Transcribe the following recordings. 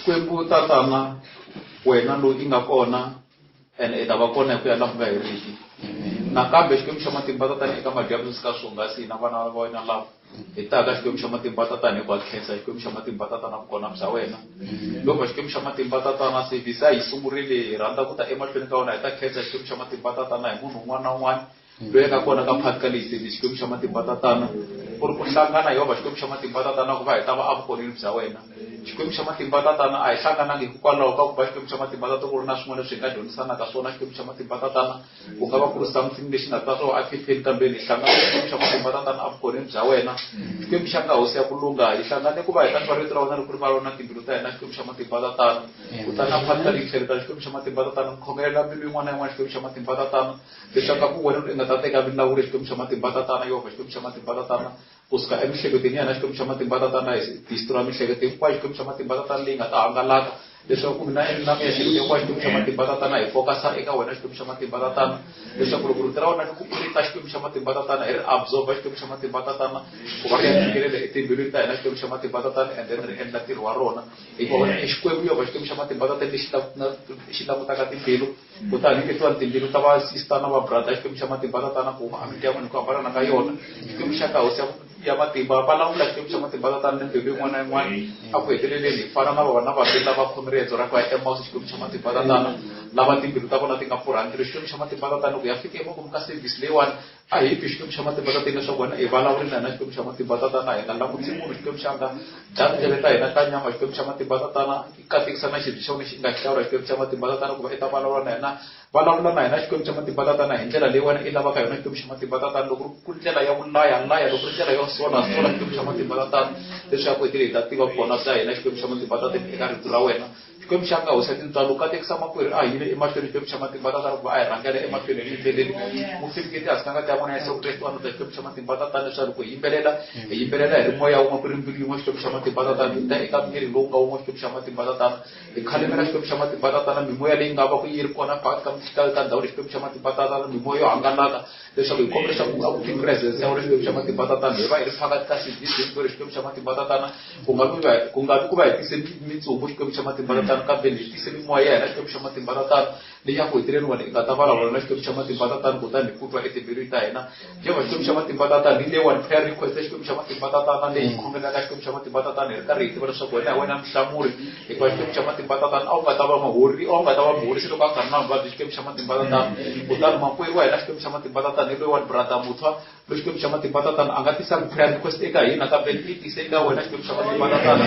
Xikwembu Tatana, wena loyi i nga kona ene i ta va kona hi ku ya laha ku nga heriki. Nakambe Xikwembu xa matimba Tatana eka madyambu sweswi ka swihungasi hina vana va wena lava hi taka Xikwembu xa matimba Tatana hi ku ha khensa Xikwembu xa matimba Tatana vukona bya wena. Loko Xikwembu xa matimba Tatana service a yi sungurile hi rhandza ku ta emahlweni ka wena hi ta khensa Xikwembu xa matimba Tatana hi munhu un'wana na un'wana loyi a nga kona ka phati ka leyi service Xikwembu xa matimba Tatana ku ri ku hlangana Yehovha Xikwembu xa matimba Tatana ku va hi ta va evukoneni bya wena Xikwembu xa matimba Tatana a hi hlanganangi hikokwalaho ka ku va Xikwembu xa matimba Tatana ku ri na swin'wana leswi hi nga dyondzisanaka swona Xikwembu xa matimba Tatana ku nga va ku ri something lexi nga ta swo aphepheni kambe hi hlangana Xikwembu xa matimba Tatana evukoneni bya wena Xikwembu xa nga hosi ya ku lungha hi hlangane ku va hi ta twa rito ra wena loko ri vulavula na timbilu ta hina Xikwembu xa matimba Tatana kutani a phati ka leyi tlheletana Xikwembu xa matimba Tatana ni khongelela mbilu yin'wana na yin'wana Xikwembu xa matimba Tatana Leswaku a ku wena loyi u nga ta teka vulawuri, Xikwembu xa matimba Tatana, Yehovha Xikwembu xa matimba Tatana, ku suka emiehleketweni ya hina, Xikwembu xa matimba Tatana, hi destroy miehleketo hinkwayo, Xikwembu xa matimba Tatana, leyi nga ta hangalaka, leswaku ku na na miehleketo hinkwayo, Xikwembu xa matimba Tatana, hi focus-a eka wena, Xikwembu xa matimba Tatana, leswaku loko rito ra wena ri ku ri ta, Xikwembu xa matimba Tatana, hi ri absorb-a, Xikwembu xa matimba Tatana, ku va ri ya fikelela etimbilwini ta hina, Xikwembu xa matimba Tatana, and then ri endla ntirho wa rona, hikuva wena i Xikwembu, Yehovha Xikwembu xa matimba Tatana, lexi xi langutaka timbilu. Kutani letiwani timbilu ta va sister na va brother Xikwembu xa matimba tatana ku huma emindyangwini hi ku hambana ka yona Xikwembu xa ka hosi ya matimba va lawula Xikwembu xa matimba tatana ni mbilu yin'wana na yin'wana a ku heteleleni hi fana na vona vambirhi lava khome riendzo ra ku ya Emmaus Xikwembu xa matimba tatana lava timbilu ta vona ti nga pfurha ntirho Xikwembu xa matimba tatana ku ya fika emakumu ka service leyiwani A hi twi Xikwembu xa matimba tatana leswaku wena i vulavuri na hina Xikwembu xa matimba tatana hi nga langutisi munhu Xikwembu xa nga dya tindleve ta hina ta nyama Xikwembu xa matimba tatana i katekisa na xibye xa wena xi nga xi hlawula Xikwembu xa matimba tatana ku va i ta vulavula na hina vulavula na hina Xikwembu xa matimba tatana hi ndlela leyi wena i lavaka yona Xikwembu xa matimba tatana loko ku ri ndlela ya ku laya laya loko ri ndlela yo sola sola Xikwembu xa matimba tatana leswaku hetelele hi ta tiva vukona bya hina Xikwembu xa matimba tatana eka rito ra wena Xikwembu xa nga hosi ya tintswalo katekisa makwerhu a hi yile emahlweni Xikwembu xa matimba tatana ku va a hi rhangela emahlweni hi yimbeleri mu fiketi hansi ka ngati ya n'wana Yesu Kreste wa nota Xikwembu xa matimba tatana leswaku loko hi yimbelela hi yimbelela hi ri moya wun'we ku ri mbilu yin'we Xikwembu xa matimba tatana hi ta eka miri lowu nga wun'we Xikwembu xa matimba tatana hi khalimela Xikwembu xa matimba tatana mimoya leyi nga va ku yi ri kona phakathi ka ka ndhawu leyi Xikwembu xa matimba tatana mimoya yo hangalaka leswaku hi kombela leswaku a ku presence ya wena Xikwembu xa matimba tatana hi va hi ri phakathi ka service hinkwerhu Xikwembu xa matimba tatana ku nga vi ku nga vi ku va hi tise mitsumbu Xikwembu xa matimba tatana kambe hi tise mimoya ya hina Xikwembu xa matimba tatana leyi ya ku heteleli wena i nga ta vulavula na Xikwembu xa matimba tatana kutani hi ku twa etimbilwini ta hina Jehovha Xikwembu xa matimba tatana hi leyiwani prayer request ya Xikwembu xa matimba tatana leyi hi khongelaka Xikwembu xa matimba tatana hi ri karhi hi tiva leswaku wena hi wena muhlamuri hikuva Xikwembu xa matimba tatana a wu nga ta va muhori a wu nga ta va muhorisi loko a nga ri na vuvabyi Xikwembu xa matimba tatana kutani makwerhu wa hina Xikwembu xa matimba tatana hi loyiwani brother Muthwa loyi Xikwembu xa matimba tatana a nga tisanga prayer request eka hina kambe i tise eka wena Xikwembu xa matimba tatana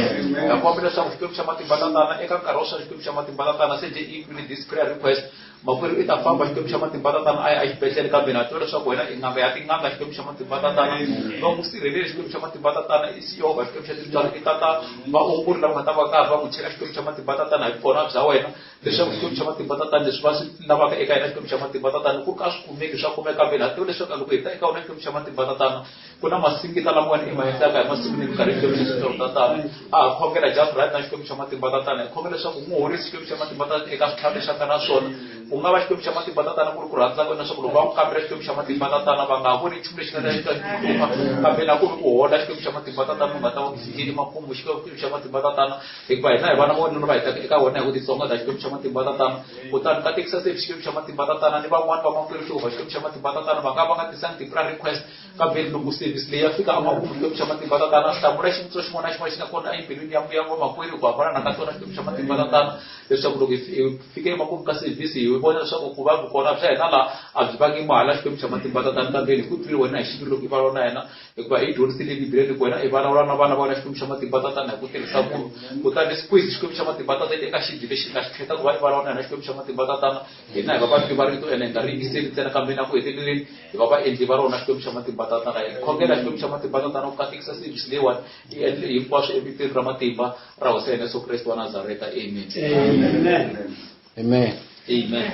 ha kombela leswaku Xikwembu xa matimba tatana eka nkarhi wa sweswi Xikwembu xa matimba tatana se nje i twile this prayer request Makwerhu i ta famba Xikwembu xa matimba tatana a ya exibedhlele kambe na tiva leswaku wena i n'anga ya tin'anga Xikwembu xa matimba tatana va n'wi sirheleli Xikwembu xa matimba tatana i Yehovha Xikwembu xa tintswalo i tata vaongori lava nga ta va karhi va n'wi cheka Xikwembu xa matimba tatana hi vukona bya wena leswaku Xikwembu xa matimba tatana leswi va swi lavaka eka yena Xikwembu xa matimba tatana ku ri ka swi kumeki swa kumeka kambe na tiva leswaku loko hi ta eka wena Xikwembu xa matimba tatana ku na masingita lama wena i ma endlaka hi masiku ni minkarhi Xikwembu xa tintswalo tatana a ha khongela just right na Xikwembu xa matimba tatana hi khongela leswaku n'wi horisi Xikwembu xa matimba tatana eka switlhavi leswi a nga na swona ku nga va Xikwembu xa matimba tatana ku ri ku rhandza ka wena leswaku loko va n'wi kambela Xikwembu xa matimba tatana va nga voni nchumu lexi nga ta xi ta xi hlupha kambe na ku ri ku hola Xikwembu xa matimba tatana u nga ta va ku fikile makumu Xikwembu xa matimba tatana hikuva hina hi vana va wena va hi taka eka wena hi ku titsongahata Xikwembu xa matimba tatana kutani katekisa se Xikwembu xa matimba tatana ni van'wani va makwerhu Jehovha Xikwembu xa matimba tatana va nga va nga tisangi ti-prayer request Kambe loko service leyi ya fika emakumu Xikwembu xa matimba tatana hlamula xivutiso xin'wana na xin'wana xi nga kona embilwini ya ya vamakwerhu ku hambana na ka tona Xikwembu xa matimba tatana leswaku loko hi fike emakumu ka service hi vona leswaku ku va vukona bya hina laha a byi vangi mahala Xikwembu xa matimba tatana kambe hi ku twile wena hi xiviri loko i vulavula na hina hikuva hi dyondzisile ebibeleni ku wena i vulavula na vana va wena Xikwembu xa matimba tatana hi ku tirhisa munhu kutani squeeze Xikwembu xa matimba tatana eka xibye lexi nga xi khetha ku va i vulavula na hina Xikwembu xa matimba tatana Hina hi va vatwi va rito ene hi nga ri yingiseli ntsena kambe na ku heteleleni hi va vaendli va rona Xikwembu xa matimba Tatana. Hi khongela Xikwembu xa matimba Tatana ku katekisa service leyiwani i endle hinkwaswo evitweni ra matimba ra Hosi ya hina Yesu Kreste wa Nazareta. Amen. Amen. Amen. Amen.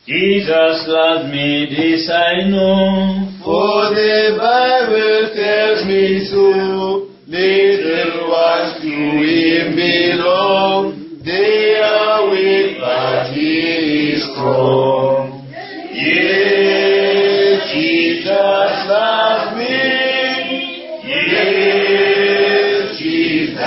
Jesus loves me, this I know. For the Bible tells me so. Little ones to him belong. They are weak, but he is strong. Yes, Jesus loves me. Yes, Jesus.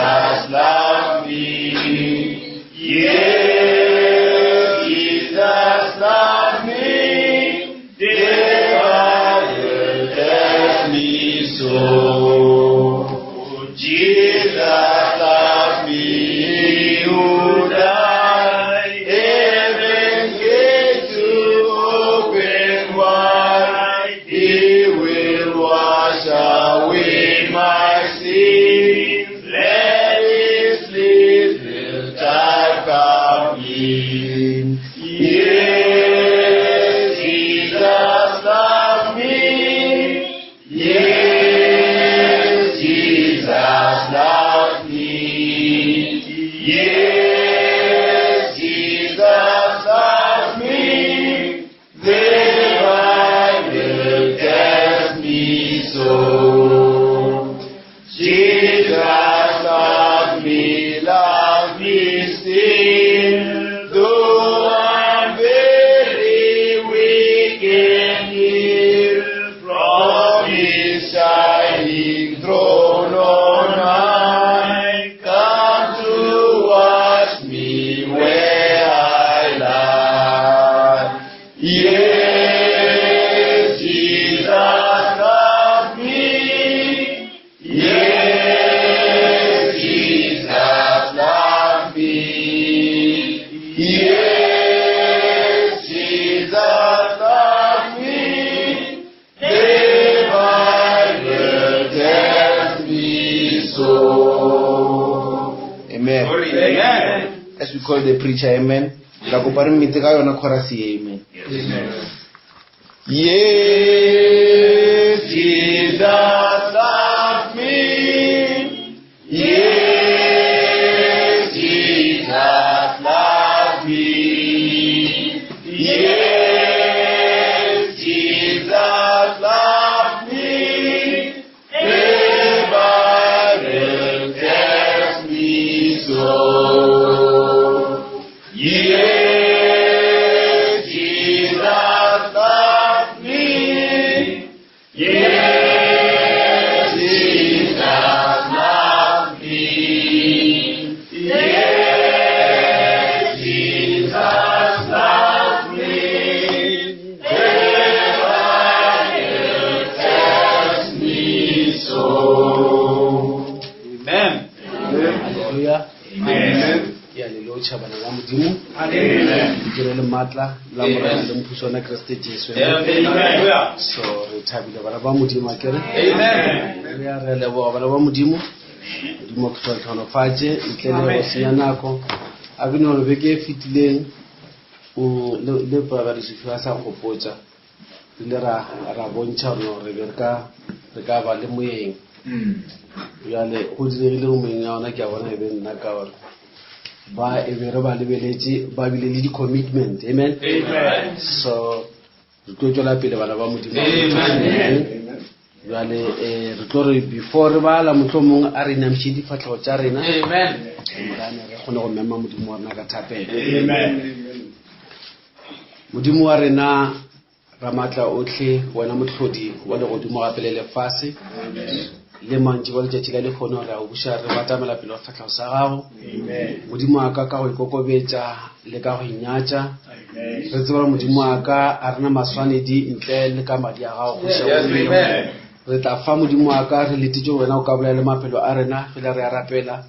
Yes, Jesus loves me. Yes, Jesus loves me. Yes, Jesus loves me. The Bible tells me so. Jesus loves me, loves me still, though I'm very weak and ill. From his shining throne on high, come to wash me where I lie. Yes, Jesus loves me. Yes, Jesus loves me. Yes, Jesus loves me. The Bible tells me so. Amen. Amen. As we call the preacher, amen. La kopa re mmetse ka yona chorus ye, amen. Yes, Jesus loves me. Yes, Jesus loves me. Yes, Jesus loves me. The Bible tells me so. Yes, Jesus loves me. Yes, Jesus loves me. Yes, Jesus loves me. The Bible tells me so. Amen. Hallelujah. Amen. Ke a le lotšha bana ba Modimo. Ke le maatla la Morena le mophuso wa Kriste Jesu. Amen. So re thabile bana ba Modimo a kere. Amen. Re a re leboga bana ba Modimo. Modimo a ke tlhonofatše ntle le go senya nako. A ke no re beke e fetileng o le le brother a sa nkgopotša. Re ile ra ra bontšha gore re be re ka re ka ba le moyeng. Bjale go diregile go moyeng ya ona ke a bona e be nna ka gore ba e be re ba lebeletše ba bile le di-commitment amen Amen. so re tlo tswela pele bana ba modimo Amen. bjale um re tlo re before re bala mohlomong a re inamiše difatlhego tša rena Amen. morane re kgone go mema modimo wa rena ka thapelo Amen. modimo wa rena ramatla otlhe wena motlhodi wa legodimo gape le lefase le mantši wa letšatši la lehono re a o buša re batamela pele ga sefahlego sa gago modimo wa ka ka go ikokobetša le ka go inyatša re tseba gore modimo wa ka a rena maswanedi ntle le ka madi a gago kgoši ya Yes, Modimo. amen. re tla fa modimo wa ka re letetše gore wena o ka bolela le maphelo a rena fela re a rapela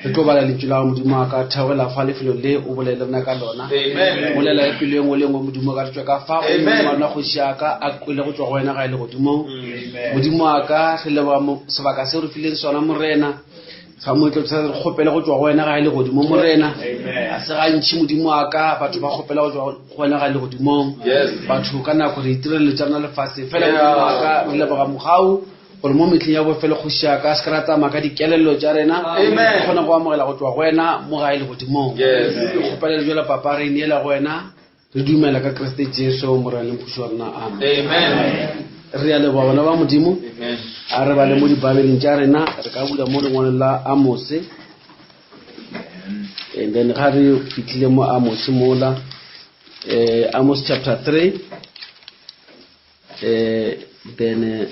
re tlo bala lentšu la gago modimo wa ka theogela fa lefelo le o bolele le rena ka lona Amen. bolela le pelo e nngwe le nngwe modimo wa ka re tswe ka fa Amen. gomme ngwana kgoši ya ka a kwele go tswa go wena ga e le godimong modimo wa ka re leboga sebaka se re fileng sona morena sa moetlo re kgopele go tswa go wena ga e le godimo morena a se gantši modimo wa ka batho ba kgopela go tswa go wena ga e le godimong Yes. batho ka nako re itirelo tša rena lefase fela Yeah. modimo wa ka re leboga mogau gore mo metlheng ya bofelo kgoši ya ka se ka ra tsamaya ka dikelello tša rena Amen. re kgone go amogela go tswa go wena mo gae le godimong Yes. re kgopela jalo papa re ineela go wena re dumela ka kriste jesu morena le mophuši wa rena amen Amen. re a leboga bana ba modimo Amen. a re bale mo dibabeleng tša rena re ka bula mo lengwalong la amose and then ga re fitlhile mo amose mola eh, amos chapter 3 eh, then eh,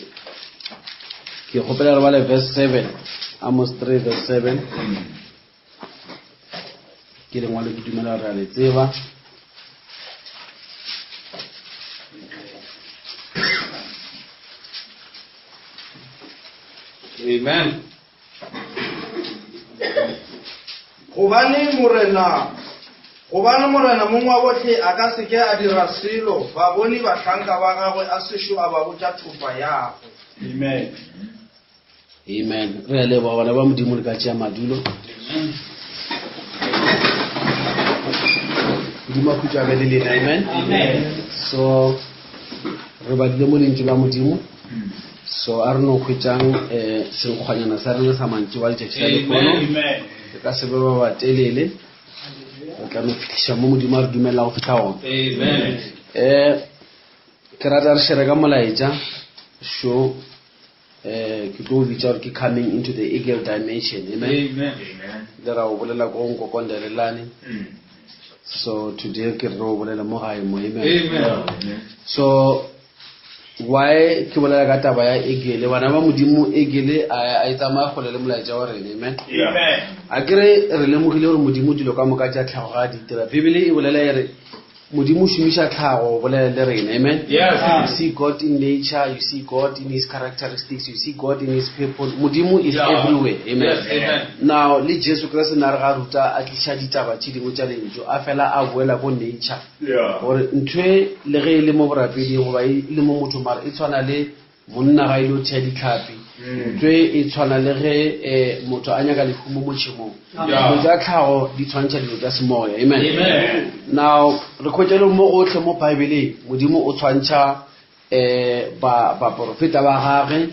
ke kgopela re bale verse 7 amos 3 verse 7 ke lengwalo ke dumela gore re a le tseba Amen. gobane morena gobane morena mong wa bohle a ka seke a dira selo ba bone bahlanka ba gagwe a sešo a ba botša thopa yagwe Amen. amen re a leboga bana ba modimo le ka tšea madulo Modimo a khutšo a be le lena. Amen. So re badile mo lentšu la Modimo. So a re no hwetšang um senkgwanyana sa rena sa mantšu wa letšatši la lehono. Re ka se be ba ba telele. Re tla no fihliša mo Modimo a re dumelela go fihla gona. Um ke rata re shere ka molaetša šo eh ke tlo bitša gore ke coming into the eagle dimension amen Amen. le ra o bolela ko nkokondelelane so today ke re o bolela mo gae mo amen Amen. so why ke bolela ka taba ya eagle bana ba modimo eagle a a e tsamaya kgole le molaetša wa rena amen Amen. a ke re re lemogile gore modimo dilo ka moka tša tlhago ga a di dira bibele e bolela e re Modimo o šomiša tlhago go bolela le rena. Amen. Yes. You see God in nature, you see God in his characteristics, you see God in his people. Modimo is Yeah. everywhere. Amen. Yes, amen. Now, le Jesu Kriste na re ga ruta a tliša ditaba tše dingwe tša lentšu, a fela a boela ko nature. Yeah. Gore ntho e le ge e le mo borapeding goba e le mo motho mara e tshwana le Monna ga ile o thea ditlhapi. Ntho e e tshwana le ge eh, motho a nyaka lehumo mo tšhemong. Dilo tša tlhago di tshwantšha dilo tša semoya. Amen. Amen. Now, re khwetša le mo gohle mo Bibeleng, Modimo o tshwantšha eh ba baporofeta ba gagwe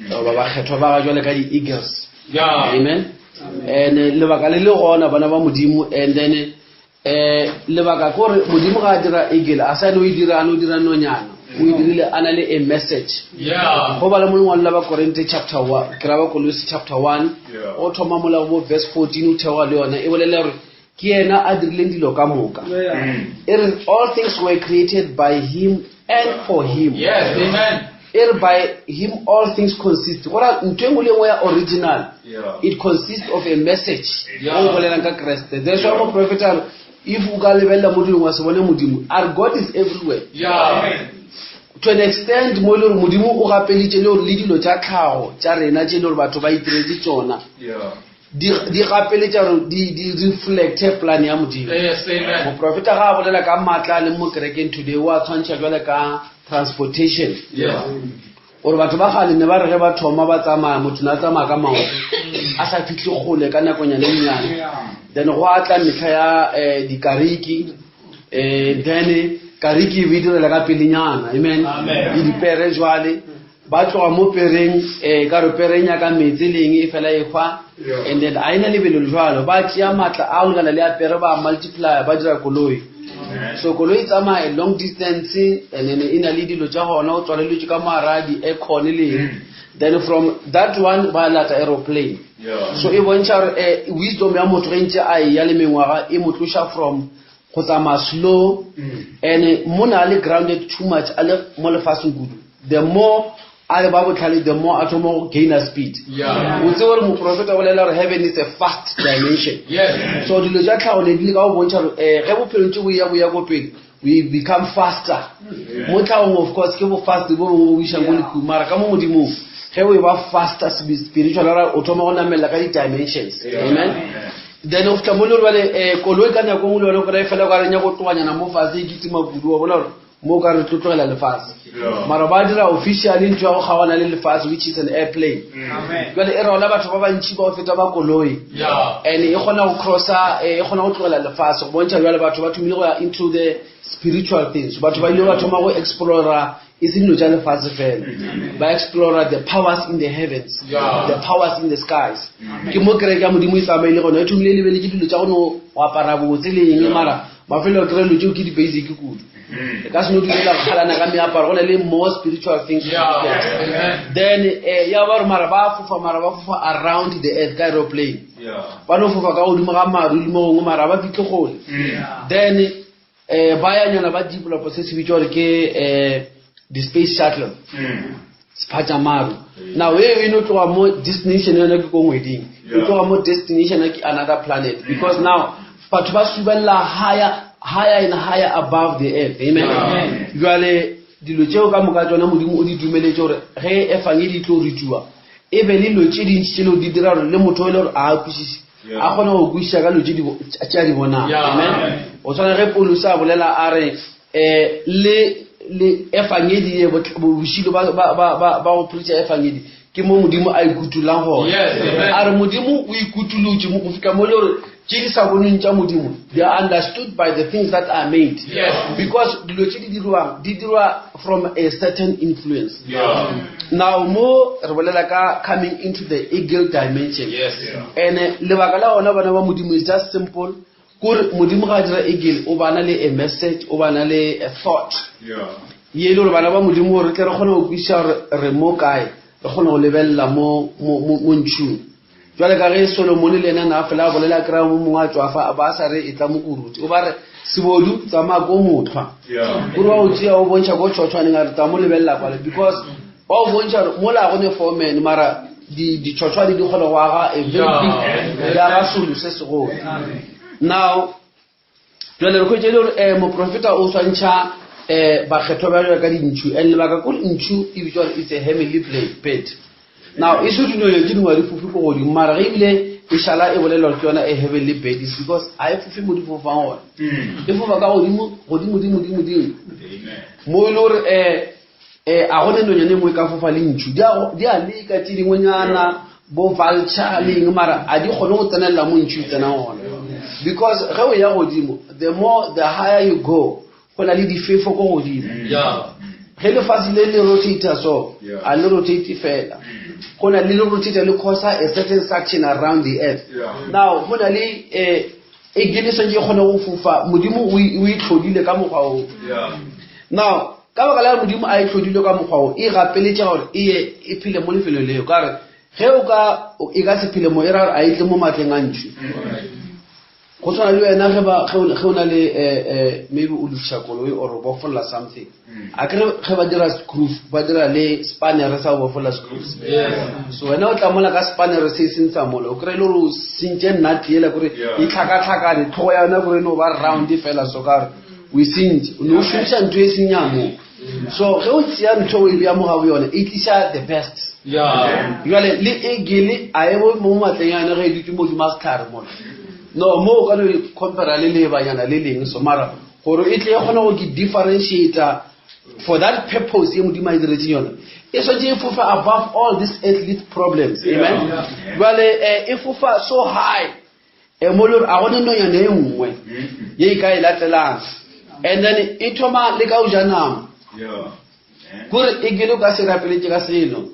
goba bakgethwa ba gagwe jwale ka di-eagles. Yeah. Amen. And eh, lebaka le le gona bana ba Modimo and then Eh, lebaka ke gore modimo ga a dira eagle a sa no e dira a no dira nonyana o e dirile a na le a message Yeah. go ba le mo lengwalo la bakorinte chapter 1 ke ra bakolosi chapter 1 Yeah. o thoma mola bo verse 14 o theoga le yona e bolela gore ke yena a dirileng dilo ka moka e re all things were created by him and for him Yes, amen. e re by him all things consist go ra ntho e nngwe le nngwe ya original Yeah. it consists of a message Yeah. o bolelang ka kreste that's why moprofeta a re if o ka lebelela mo dilong wa se bone modimo a re god is everywhere Yeah. to an extent mo e le gore modimo o gapelitše le gore le dilo tša tlhago tša rena tše e le gore batho ba itiretse tšona Yeah. di di gapeletša gore di di reflecte plan ya modimo Yes, amen. moprofeta ga a bolela ka maatla a leng mo kerekeng today o a tshwantšha jwale ka transportation Yes. gore batho ba gale ne ba re ge ba thoma ba tsamaya motho ne a tsamaya ka maoto a sa fitlhe kgole ka nakonyana e nnyane then go a tla metlha ya um dikariki um then kariki e be e direla ka pelenyana amen Amen. le dipere jwale ba tloga mo pereng um ka re pere e nyaka meetse leng e fela e hwa Yeah. and then a ena lebelo le jwalo ba tšea maatla a go lekana le a pere ba multiplier ba dira koloi so koloi e tsamaya a long distance and then e na le dilo tša gona o tswaleletswe ka moara di-aircon le eng then from that one ba lata aeroplane Yeah. so e bontšha gore eh, wisdom ya motho ge ntse a eya le mengwaga e mo tloša from go tsamaya slow and mona a le grounded too much a le mo lefaseng kudu the more a le ba botlhale the more a thoma go gaina speed Yeah. o tsebe gore moprofeta o bolela gore heaven is a fast dimension Yes. so dilo tša tlhago ne di le ka go bontšha gore um ge bophelo ntse bo ya bo ya ko pele we become faster mo tlhagong of course ke bo fast bo bongwe bo išang ko lekhung mara ka mo modimong ge o e ba faster spiritual ora o thoma go namelela ka di-dimensions amen then go fitlha mo le gore bale um koloi ka nako nngwe le yone o kry-e fela o ka re nyako tloganyana mo fatshe e kitima kudu wa bona gore mo o ka re tlo tlogela lefatshe Yeah. mara ba dira officially ntho ya go kgaoana le lefatshe which is an airplane jale e rola batho ba bantši ba go feta ba koloi Yeah. and e kgona go crossa eh, e kgona go tlogela lefatshe go bontšha jale batho ba thomile go ya into the spiritual things batho ba ile ba thoma go explora e se dilo tša lefatshe fela ba explora the powers in the heavens Yeah. the powers in the skies ke mo kereke ya modimo e tsamaile gona e thomile e lebeletse dilo tša go no go apara botse le eng mara mafelo a kry dilo tseo ke di-basic kudu e ka se no dulela go kgalana ka meaparo go na le more spiritual things to Yeah. look at. Amen. then eh, ya ba gore mara ba fofa mara ba fofa around the earth ka aeroplane Yeah. ba no fofa ka godimo ga maru le mo gongwe mara ba fitlhe gole then um ba ya nyana ba developa se se bitswa gore ke um di-space shuttle sephatšamaru now e e no tloga mo destination yone ke ko ngweding e Yeah. tloga mo destination ke another planet because now batho ba subelela higher higher and higher above the earth amen jwale dilo tšeo ka moka tsona modimo o di dumeletse gore ge efangedi e tlo rutiwa e be le dilo tše dintši tše leo di dira gore le motho o e le gore a kwešiše Yeah. a kgone go kwešiša ka dilo tše di bo- tše a di bonang Yeah. amen o tshwana ge paulus a bolela a re um le le efangedi ye bošilo ba- ba ba- ba- ba go preacha efangedi Ke mo Modimo a ikutulang gona. Yes, amen. A re Modimo o ikutulotše mo go fihla mo le gore tše di sa bonweng tša Modimo, they are understood by the things that are made. Yes. Because dilo tše di dirwang, di dirwa from a certain influence. Yeah. Now mo re bolela ka coming into the eagle dimension. Yes. And lebaka la gona bana ba Modimo is just simple. Kore Modimo ga a dira eagle o bana le a message, o bana le a thought. Yeah. Ye e le gore bana ba Modimo gore re tle re kgone go kwešiša gore re mo kae, re kgone go lebelela mo mo mo mo ntšhung. Jwale ka ge Solomone le yena na fela a bolela a kry-a mo mongwe a tšwafa a ba a sa re e tla mo kuruti. O ba re sebodu tsamaya ko motlhwa. Yeah. Kore wa o tšea o bontšha ko tšhotšhwaneng a re tla mo lebelela kwale because wa o bontšha gore mola go ne foreman mara di ditšhotšhwane di kgona go aga a very big di aga selo se segolo. Now jale re hwetše e le gore um moprofeta o swantšha um bakgethwa ba jwa ka dintšhu and lebaka kore ntšhu e bitswa gore it's a heavenly bird now e se dinonyana tse dingwe ga di fofe ko godimo mara ge ebile e šala e bolelwa gore ke yona a heavenly bird is because ga e fofe mo di fofang gona e fofa ka godimo godimo dimo dimo dimo mo e le gore um a go ne nonyane e nngwe e ka fofa le ntšhu di a di a leka tše dingwenyana bo vulture le eng mara a di kgone go tsenelela mo ntšhu e tsenang gona because ge o ya godimo the more the higher you go go na le difefo ko godimo Yeah. ge lefase le le rotator so Yeah. a le rotate fela go na le le rotator le causa a certain suction around the earth Yeah. now go na le um e gele swantse e kgone go fofa modimo o e o e tlhodile ka mokgwa oo Yeah. now ka baka la modimo a e tlhodile ka mokgwa o e gapeletša gore e ye e phele mo lefelong leo ka re ge o ka e ka se phele mo e ra gore a e tle mo matleng a ntšhu go tshwana le wena ge ba ge o ge o na le eh, eh, maybe o lokiša koloi or o bofolla something a kere ge ba dira screw ba dira le spanere sa go bofolla screws so wena o tla mola ka spanere se e seng sa mola o kry-e le gore o sentše nut yela kore Yeah. e tlhakatlhakane tlhogo ya yona kore e no ba round fela so ka gore o e sentše o ne o šomiša ntho e seng ya moo so ge o tšea ntho o e bea mo gabo yone e tliša the best Yeah. jale le egele a e bo mo matleng a yone ge e dutse mo godimo ga setlhare mola no mo o ka no e compara le leebanyana le leng so mara gore e tle e kgone go ke differentiata for that purpose ye modimo a e diretseng yone e swantse e fofa above all these earthly problems amen jale eh, e fofa so high e mo le gore a gone nonyane e nngwe ye e ka e latelang and then e thoma le ka o ja nama Yeah. kore e kele o ka se rapeletse ka selo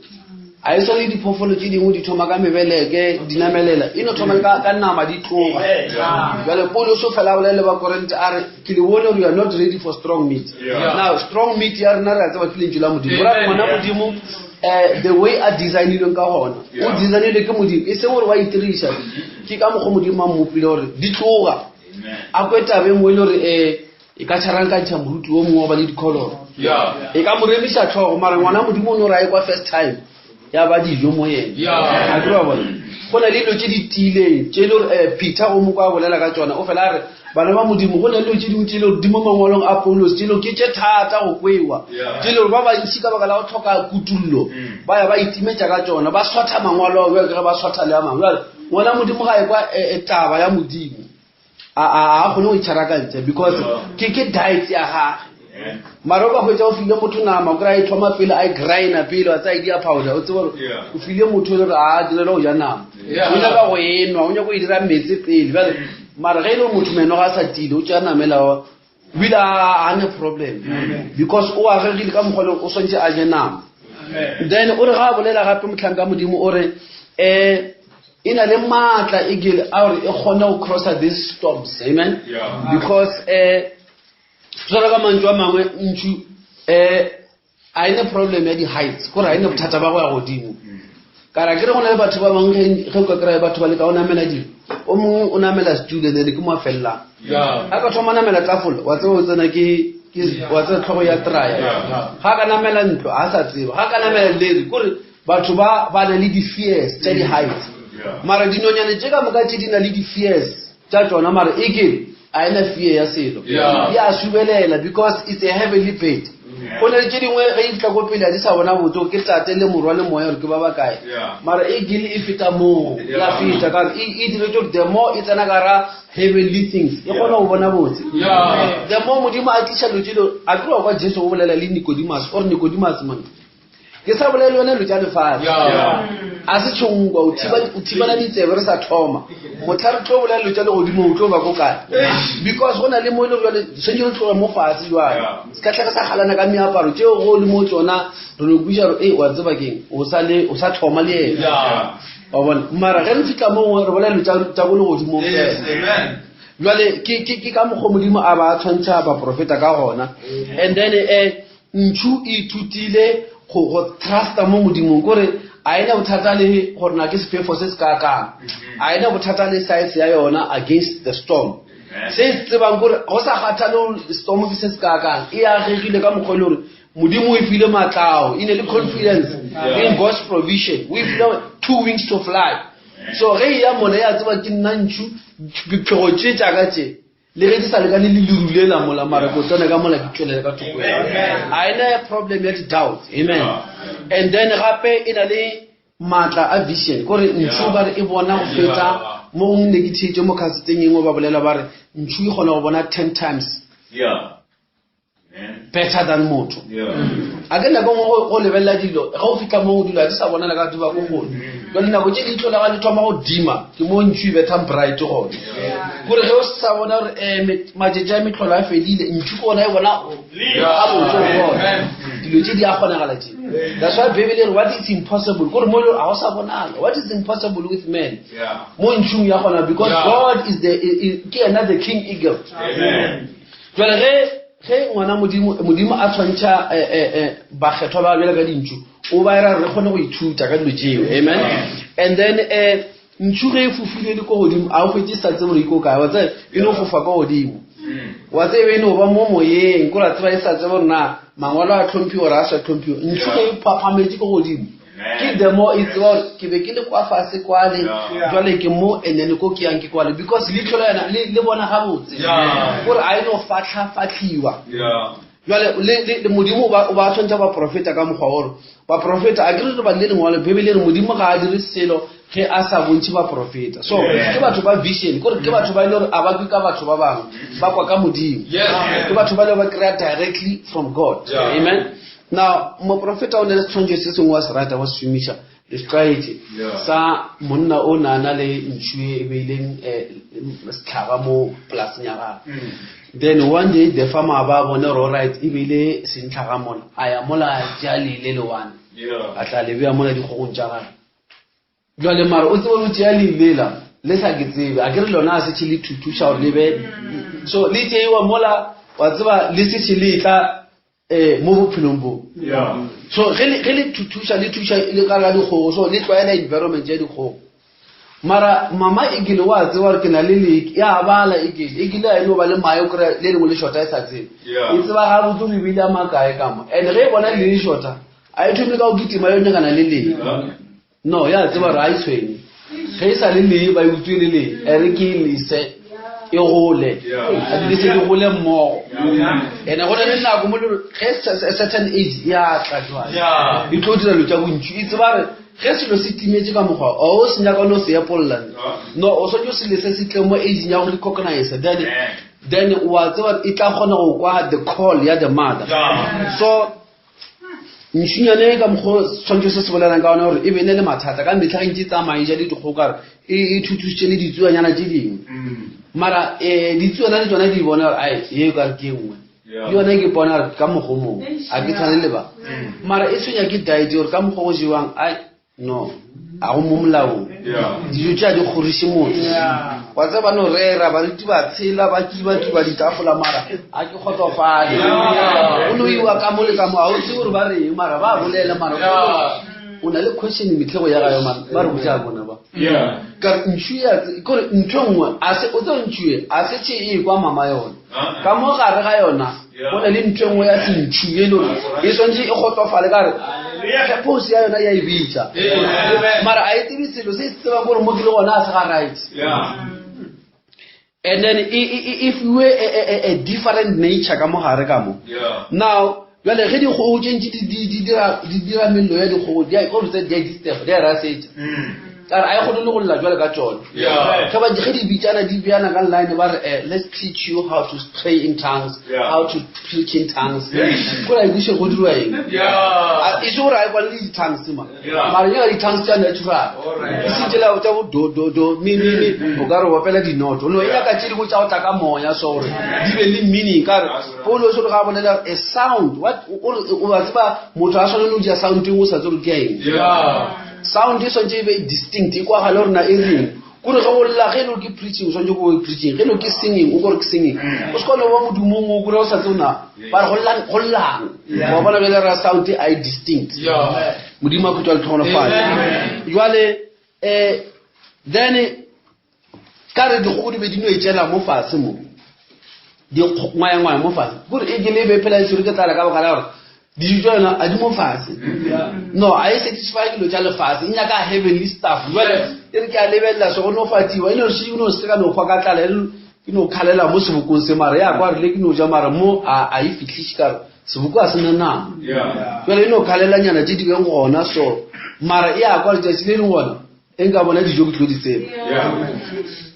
a e swane le diphoofolo tše dingwe di thoma ka mebeleke di namelela e no thoma le ka ka nama di tloga jale paulos o fela a bolela le bakorente a re ke le bone gore you are not ready for strong meat Yeah. now strong meat ya rena re a tseba ke lentšu la modimo gora Amen. ngwana modimo um the way a designilweng ka gona o Yeah. designilwe ke modimo e seng gore wa itiriša ke ka mokgwa modimo a mmopile gore di tloga Amen. a kwe tabe nngwe e le gore um e ka tšharankantšha moruti o mongwe wa ba le dikholoro Yeah. e ka mo remiša tlhogo mara ngwana modimo o ne o rae kwa first time ya ba dijo mo yena Yeah. a ke wa bona go na le dilo tše di tiileng tše e le gore um peter o mokwa a bolela ka tsona o fela a re bana ba modimo go na le dilo tše dingwe tše e le gore di mo mangwalong a paulos tše e le gore ke tše thata go kwewa Yeah. tše e le gore ba bantši ka baka la go tlhoka kutullo Mm. ba ya ba itimetša ka tsona ba swatha mangwalo ao bjalo ka ge ba swatha le a mangwe jale ngwana modimo ga e kwa eh, eh, taba ya modimo a a a kgone go itšharakantšha because Yeah. ke ke diet ya gage Amen. mara o ka hwetša o file motho nama o kry-a e thoma pele a e grina pele wa tsaya e dia powder o tsebe gore Yeah. o file motho e le gore a direla go ja nama Yeah. o nyaka go enwa o nyaka go e dira metsi pele bjale mara ge e le gore motho meno ga a sa tile o tšea namela o bile a ne problem because o agegile ka mokgwa le o swantše a je nama then o re ga a bolela gape motlhanka modimo o re um e na le maatla egele a gore e kgone go crossa these storms amen Yeah. because um jalo ka mantšu a mangwe ntšu um a ene problem ya di-heights kore a ene bothata ba go ya godimo kara ke re go na le batho ba bangwe ge ge o ka kry-a batho ba leka o namela dilo o mongwe o namela studio then ke mo a felelang Yeah. a ka thoma namela tafole wa tseba o tsena ke ke- wa tseba tlhogo ya traya Yeah. ga ka namela ntlo a sa tseba ga ka namela leri kore batho ba ba na le di-fears tša di-heights Yeah. mara dinonyane tše ka moka tše di na le di-fears tša tšona mara e ke a ena fear ya selo Yeah. e a subelela because it's a heavenly bird go na le tše dingwe ge e tla ko pele a di sa bona botse ke tate le morwa le moya gore ke ba ba kae Yeah. mara e gile e feta moo ya Yeah. feta ka gore e e diretse gore the more e tsena ka ra heavenly things e kgona go bona botse Yeah. the more modimo a tliša dilo tše dilo a kry-a kwa jesu o bolela le nicodemus ore nicodemus man Ke sa bolele le wena dilo tša lefase. A se tšhongwa, o thiba o thibana ditsebe re sa thoma. Motlha re tlo bolela dilo tša legodimo o tlo ba ko kae? Because go na le mo e le jwale tshwanetse re tloge mo fatshe jwale. Se ka tlhaka sa galana ka meaparo tšeo go le mo tsona re no kwiša gore e wa tseba keng o sa le o sa thoma le yena. Wa bona? Mara ge re fihla mo re bolela dilo tša tša ko legodimong fela. Jwale ke ke ke ka mokgwa Modimo a ba tshwantšha baprofeta ka gona. And then eh Ntšhu e ithutile go go trusta mo Modimong, kore a ena bothata le gore na ke sefefo se se kaakang, a ena bothata le size ya yona against the storm. Se e se tsebang kore go sa kgathale gore storm ke se se kaakang, e agegile ka mokgwa e le gore Modimo o e file matlao, e ne le confidence in God's provision, o e file two wings to fly. So ge e ya mola ya tseba ke nna ntšhu, diphego tše tšaka tše, le ge di sa lekane le leru le la mola mara ko tsena ka mola ke tšwelele ka thoko a ena problem ya di-doubt amen and then gape e na le maatla a vision kore ntšhu ba re e bona go feta mo gongwe ne ke theetše mo khaseteng engwe ba bolela ba re ntšhu e kgona go bona ten times Yeah. better than motho a ke nako nngwe go lebelela dilo ga o fitlha mo dilo ga di sa bonala ka diba ko gole jale nako tse leitlho la ga le thoma go dima ke mo ntšhu e bethang bright gone kore ge o sa bona gore um matšatši a metlholo a fedile ntšhu ke ona e bona gabotse o bona dilo tse di a kgonagala tse that's why bible re what is impossible kore mo ga o sa bonala what is impossible with man mo ntšhung ya gona because god is the ke ena the king eagle Jwale ge ge ngwana Modimo Modimo a tshwantšha eh, eh, eh, bakgethwa ba bjale ka dintšu o ba era re kgone go ithuta ka dilo tšeo amen and then eh ntšhu ge e fofile le ko godimo a o fetse sa tsebe gore e ko kae wa tseba e no fofa ko godimo wa tseba e no ba mo moyeng ko ra tseba e sa tsebe gore na mangwalo a tlhomphiwa gore a sa tlhomphiwa ntšhu ge e phaphametše ko godimo ke the more e tseba gore ke be ke le kwa fase kwale jwale ke mo and then ko ke yang ke kwale because leitlho la yona le bona gabotse gore a e no fatlhafatlhiwa jwale le modimo o ba tshwantsha baprofeta ka mokgwa gore baprofeta a ke re re balile lengwalo bebele re modimo ga a dire selo ge a sa bontšhe baprofeta so ke batho ba vision kore ke batho ba e le gore a ba kwe ka batho ba bangwe ba kwa ka modimo ke batho ba le ba kry-a directly from god amen Now, moprofeta o ne le setshwantsho se sengwe wa se rata wa se šomiša le se tlwaetše sa monna o ne a na le ntšhu e beileng um setlhaba mo polaseng ya gagwe mm. then one day the farmer ba bone gore alright e beile sentlhaga mola a ya mola a tšea lele le one a tla le beya mola dikgogong tša gage jale mara o tsebe o tšea lelela le sa ke tsebe a ke re lona a setšhe le thuthuša gore le be so le tšeiwa mola wa tseba le setšhe le tla um mo bophelong bo so ge le thuthuša le thuša le ka ga dikgogo so le tlwaela environment ya dikgogo mara mama ekele wa tseba gore ke na le leke ya bala ekele ekele a e no ba le mae o kry le lengwe le shota e sa tsebe e tseba gabotse gore ebile a makae ka mo and ge e bona le le shota a e thome ka go kitima yo nyakana le lee No, ya tseba gore a e tshwenye. Ge e sa le lee ba e utswe le lee, e re ke e lese e gole. A di lese di gole mmogo. Ene go na le nako mo le ge a certain age ya tla jwale. E tlo dira dilo tša bontši. E tseba re ge selo se timetše ka mokgwa o o se nyaka no se epolla. No, o swanetše o se lese se tle mo ageng ya go recognize. Then then wa tseba e tla kgona go kwa the call ya the mother. So Ntšhunyane ka mokgwa tshwantsho se se bolelang ka ona gore e be ne le mathata ka metlha ge ntse e tsamaye ja le dikgokare e, e thuthušitše le ditsuanyana tše dingwe mm. mara um ditsuana le tsona di bona gore ae ye ka re ke nngwe le yone ke bona gore ka mokgwa mongwe a ke tshwane le ba mm. mara e tshwenya ke diet gore ka mokgwa go jewang ai no a go mo molaong dijo tše a di kgoriše motho wa tse ba no rera baruti ba tshela ba kiba-kiba ditafola mara a ke kgotsofale o no iwa ka mo le ka mo ga o tsebe gore ba reng mara ba bolela mara o na le question metlhego ya gayo mara ba re botsa bona ba ka re ntšhu ya kore ntho e nngwe a se o tse ntšhu e a se tše e kwa mama yona ka mo gare ga yona go na le ntho e nngwe ya sentšhu e le gore e swantse e kgotsofale ka re purpose ya yona ya e bitsa mara a e tsebe selo se se tsebang gore mo ke le gona a se ga right and then e fiwe a different nature ka mogare ka mo now jale ge dikgogo tše ntši di dira mello ya dikgogo di a disturb di a rasetša mm. Ka re a e kgone le go lla jwale ka tšone. Ge ba ge di bitsana di beana ka line ba re eh, let's teach you how to pray in tongues, how to preach in tongues. Ko ra e go dirwa eng? E se gore a e kwane le di-tongues ma. Mara nyaka di-tongues tša natural. E seng tšela tša bo do do do mi mi mi o ka re opela dinoto. No e nyaka tše dingwe tša go tla ka moya so gore di be le meaning ka re Paulo o re ga bolela a sound what o a tseba motho a swanele go ja sound e o sa tsebe ke eng. Sound e swantse e be distinct e kwagale gore na e reng kore ge o lla ge e le gore ke preaching o swantse go preaching ge e le gore ke singing o kore ke singing o se kone wa modumong o kore o sa tseo na ba re go llang wa bona bjale ra sound a e distinct modimo a khutwa letlhogonofatse jwale um then ka re dikgogo di be di no e tšela mo fatshe mo di ngwayangwaya mo fatshe kore e ke le be phela e tshwere ke tlala ka baka la gore dijo tša yona a di mo fatshe no a e satisfy dilo tša lefatshe e nyaka heavenly stuff jale e re ke a lebelela so go no fatiwa e no se no se ka no hwa ka tlala e ke no khalela mo sebokong se mara ya kwa re le ke no ja mara mo a a e fitlhiše ka re seboko a se na nama jale e no khalelanyana tše di beng gona so mara e ya kwa letšatši le leng gona e nka bona dijo ke tlo di tseba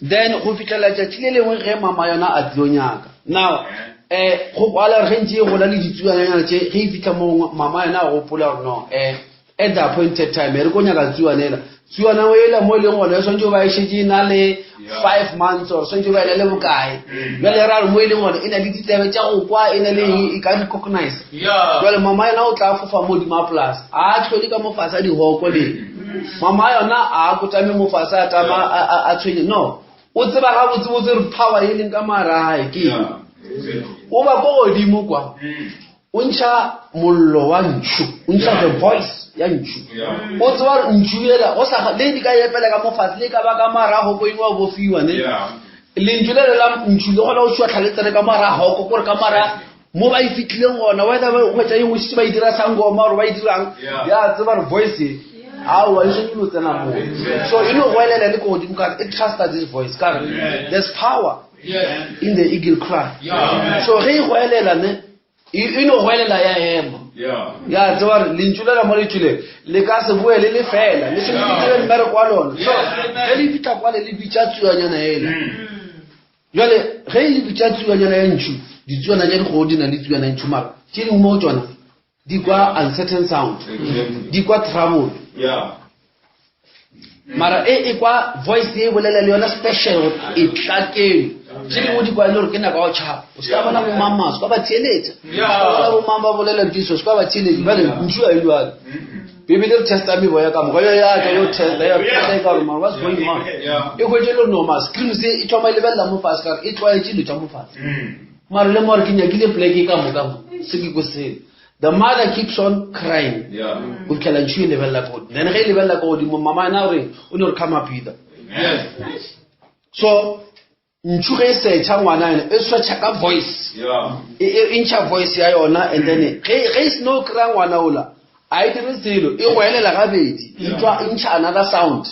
then go fitlhela tšatši le lengwe ge mama yona a tlilo nyaka now um go kwala gore ge ntse e gola le ditsuananyana tše ge e fitlha mo mama yona a gopola gore no um at the appointed time e re ko nyaka tsuana ela tsuana ela mo e leng gona e swantse ba e šetse e na le five months or swantse ba e na le bokae jale ra re mo e leng gona e na le ditsebe tša go kwa e na le e ka recognize jale mama yona o tla fofa mo godimo a polase a tlhole ka mo fatshe a dihoko le mama yona a kotame mo fatshe a tama a tshwenye no o tseba gabotsebotse re power e leng ka mara gae ke o ba ko godimo kwa o ntšha mollo wa ntšhu o ntšha the voice ya ntšhu o tseba gore ntšhu ela go sa le di ka epela ka mofatshe le ka ba ka marago ko ingwe bofiwa ne lentšu le le la ntšhu le gona go šwa tlhaletsere ka marago kore ka mara mo ba e fitlhileng gona whether ba hwetša e nngwe šetše ba e dira sangoma gore ba e dirang ya tseba gore voice e aowa e swanetše no tsena moo so e no goelela le ko godimo kare e trusta this voice kare there's power in the eagle cry so ge e goelela ne e no goelela ya ema ya tseba gore lentšu lela mo le tšwile le ka se boe le le fela le swanetše le dire mmereko wa lona so ge le fitlha kwale le bitša tsuanyana ela Jwale ge e le bitša tsuanyana ya ntšhu, ditsuana tša dikgogo di na le tsuana ya ntšhu mara tše dingwe mo go tšona di kwa uncertain sound, di kwa trouble. Mara e e kwa voice e bolela le yona special gore e tla keno. Tše dingwe di kwa e le gore ke nako ya go tšhaba. O se ka bona bomama, se ka ba theeletša. Se ka bona bomama ba bolela ntšhu, se ka ba theeletša. Bjale ntšhu a e jwalo. Bibele re testa meboya ka moka ya ya tla yo testa ya testa e ka gore mara what's going on e hwetše le no ma screen se e thoma e lebelela mo fatshe ka e tlwaetše dilo tša mo fatshe mara le more ke nyakile pleke ka moka mo se ke ko sele the mother keeps on crying go fitlhela ntšhu e lebelela ko godimo then ge e lebelela ko godimo mama ena o reng o ne gore come up either so Ntšhu ge e searcha ngwana yone e searcha ka voice e, e, e ntšha voice ya yona and then ge ge e seno kry-a ngwana ola a e dire selo e goelela gabedi e tswa e ntšha another sound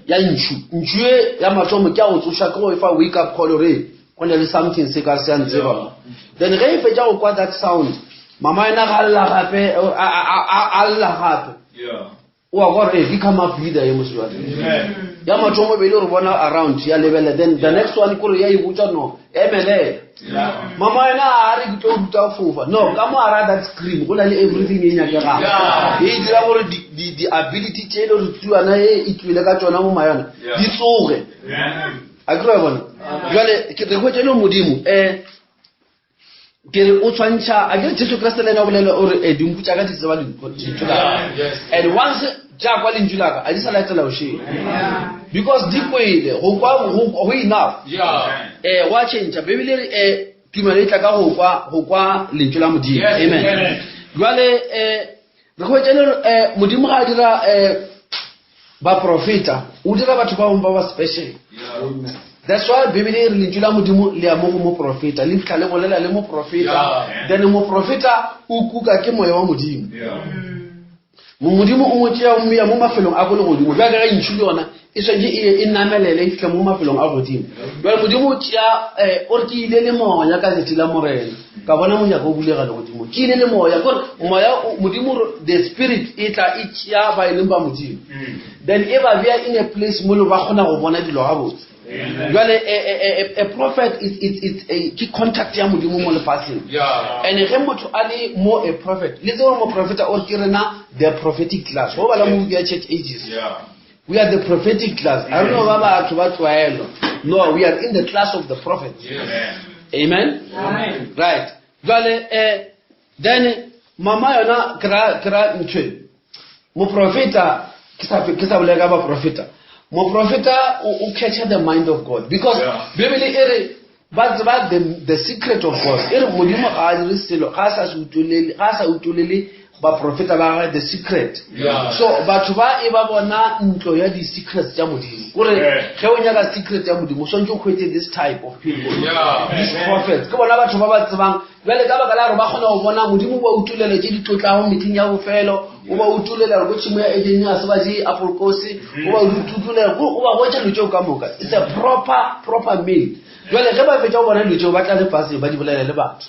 ya ntšhu ntšhu e ya mathomo ke ya go tsoša ke go e fa wake up call gore go na le something se ka se ya ntseba mo then ge e fetša go kwa that sound mama yena ga lla gape a lla gape o a kwa gore ke come up leader ye mosejwale ya mathomo be e le gore bona around ya lebelela then the next one kore ya e botsa no emelela mama yena a re ke tlo ruta fofa no ka mo ara that screen go na le everything e nyakegang e dira gore di-ability tše e le gore tsuana e e tswile ka tsona mo mayona di tsoge a kry bona jale ke re hwetše le modimo um ke re o tshwantšha a ke jesu kriste le ena o bolela o re eh, dinku tša ka di tseba lentšu la and once tša kwa lentšu la ka a di sa latela o shee because di kwele go kwa go enough eh wa change bibele re eh tumelo e tla ka go kwa go kwa lentšu la modimo amen jwale eh re hwetša le eh modimo ga a dira eh baprofeta o dira batho ba bangwe ba ba special that's why bibele e re lentšu la modimo le ya mo go moprofeta le fitlha le bolela le moprofeta then moprofeta o kuka ke moya wa modimo modimo o mo tšea o mmeya mo mafelong a ko le godimo bjaka ge ntšhu le yona e swanetše e ye e namelele e fihle mo mafelong a godimo. Bjale Modimo o tšea eh, o re ke ile le moya ka letšatši la Morena, ka bona monyako o bulega legodimo. Ke ile le moya, kore moya o- Modimo o re the spirit e tla e tšea ba e leng ba Modimo. Then e ba bea in a place mo le ba kgona go bona dilo gabotse. Jwale a, a, a, a prophet is, is, is a, ke contact ya Modimo mo lefaseng. And ge motho a le mo a prophet, le tsebe gore moprofeta o re ke rena the prophetic class. Go bala mo buka ya Church Ages. We are the prophetic class. A re no ba batho ba tlwaelo. No, we are in the class of the prophets. Amen. Amen. Right. Jwale eh then mama yona ke ra ke ra ntho Moprofeta ke sa ke sa bolela ka baprofeta. Moprofeta o o catch the mind of God because Yeah. Bibele e re ba tseba the, the secret of God. E re Modimo ga a dire selo ga a sa se utolele ga a sa utolele baprofeta ba gagwe the secret. Yeah. So batho ba e ba bona ntlo ya di-secrets tša Modimo. Kore Yeah. ge o nyaka secret ya Modimo o swanetše o hwetše this type of people. Yeah. These prophets. Ke bona batho ba ba tsebang Bjale ka baka la gore ba kgona go bona Modimo o ba utolela tše di tlotlago mehleng ya bofelo, o ba utolela gore ko tšhemo ya Edene ga se ba je apolkose, o ba utolela, o ba botša dilo tšeo ka moka. It's a proper, proper meal. Jwale ge ba fetša go bona dilo tšeo ba tla lefaseng ba di bolela le batho.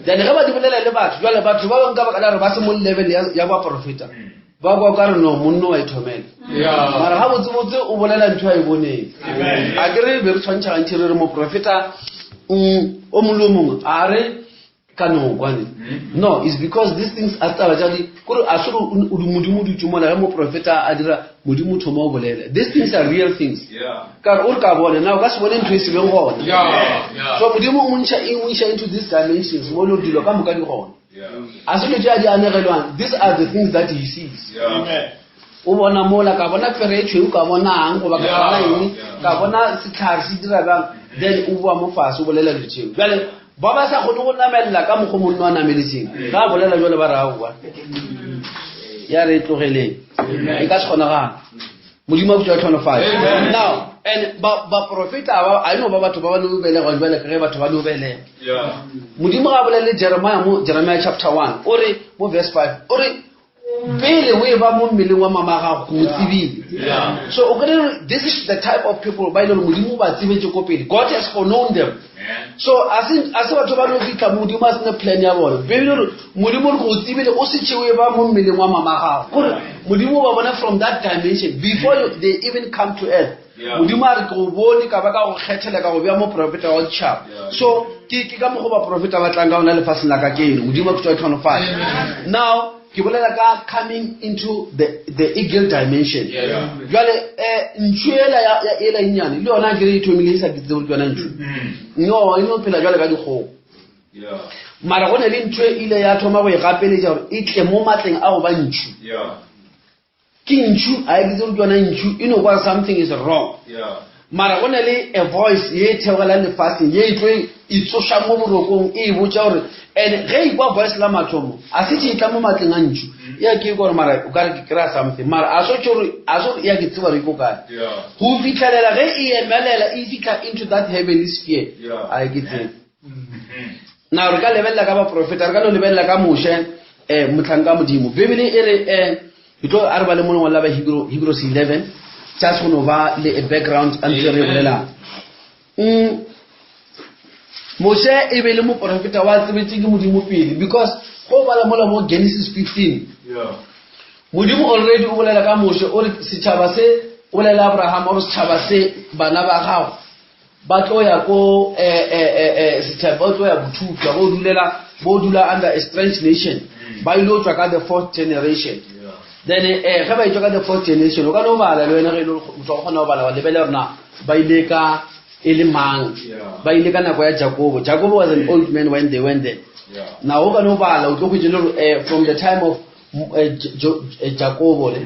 Then ge ba di bolela le batho, jwale batho ba bangwe ka baka la gore ba se mo level ya, ya baprofeta, ba kwa ka re no monno wa ithomela. Mara ga botsebotse o bolela ntho a e boneng. A ke re be re tshwantšha gantši re re moprofeta o mongwe le o mongwe a re ka no kwane. No, it's because these things a taba tša di kore a se gore o modimo o dutše mola ge moprofeta a dira modimo o thoma o bolela. These things are real things. Ka re o re ka bona na o ka se bone ntho e se beng gona. So modimo o mo ntšha e mo iša into these dimensions mo le gore dilo ka moka di gona. A se dilo tše a di anegelwang. These are the things that he sees. O bona mola, ka bona pere e tšhweu, ka bonang, goba ka bona eng, ka bona setlhare se dira bjang, then o boa mo fase o bolela dilo tšeo. Bjale ba ba sa kgone go namelela ka mokgwa monno a nameletseng, ga a bolela jwale ba re aowa, ya re e tlogeleng, e ka se kgonagale. Modimo a butša tlhonofatso. Now, and ba baprofeta ba a no ba batho ba ba no belegwa jwale ka ge batho ba no belegwa. Modimo ga a bolele Jeremiah mo Jeremiah chapter 1, o re mo verse 5, o re pele o e ba mo mmeleng wa mama gago go tsebile. So o kry this is the type of people ba e le gore Modimo o ba tsebetse ko pele. God has foreknown them. So a se a se batho ba no fitlha Modimo a sene plan ya bona. Bibele re Modimo re go tsebile o se tšewe ba mo mmeleng wa mama gago. Gore Modimo ba bona from that dimension before you, they even come to earth. Modimo a re ke go bone ka ba ka go kgethela ka go bea moprofeta wa ditšhaba. So ke ke ka mokgwa baprofeta ba tlang ka ona lefaseng la kajeno. Modimo a khutša tlhonofatse. Now ke bolela ka coming into the, the eagle dimension. Jwale eh ntšhu ela ya ya ela e nnyane le yona ke re e thomile e sa ke tsebe gore ke yona ntšhu. No, e no phela jwale ka dikgogo. Mara go ne le ntho e ile ya thoma go e gapeletša gore e tle mo matleng a go ba ntšhu. Ke ntšhu, a e ke tsebe gore ke yona ntšhu, e no kwa something is wrong. Mara go na le a voice ye e theogelang lefaseng ye e tlo e tsoša mo borokong e e botša gore and ge e kwa voice la mathomo a se tše e tla mo matleng a ntšhu ya ke kwa gore mara o ka re ke kry-a something mara a so tše gore a so ya ke tseba gore e ko kae go fitlhelela ge e emelela e fitlha into that heavenly sphere a e ke tsebe na re ka lebelela ka baprofeta re ka no lebelela ka Moshe um mohlanka Modimo Bibele e re um Ke tlo a re ba le mo lengwalo la ba Hebrew, Hebrews 11 just go no ba le a background a ntse re bolelang. Mm. Moshe e be le moporofeta wa tsebetse ke Modimo pele because go bala mola mo Genesis 15 Yeah. Modimo already o bolela ka Moshe o re setšhaba se o bolela Abraham o re setšhaba se bana ba gago ba tlo ya ko eh, eh, eh, eh, setšhaba ba tlo ya bothupša bo dulela bo dula under a strange nation ba ile go tšwa ka the fourth generation then eh ge ba etšwa ka the fourth generation o ka no bala le wena ge e le gore motho wa go kgona go bala wa lebelela gore na ba ile ka e le mang ba ile ka nako ya Jakobo Jakobo was an old man when they went there now o ka no bala o tlo hwetša le gore eh, from the time of eh, eh, Jakobo le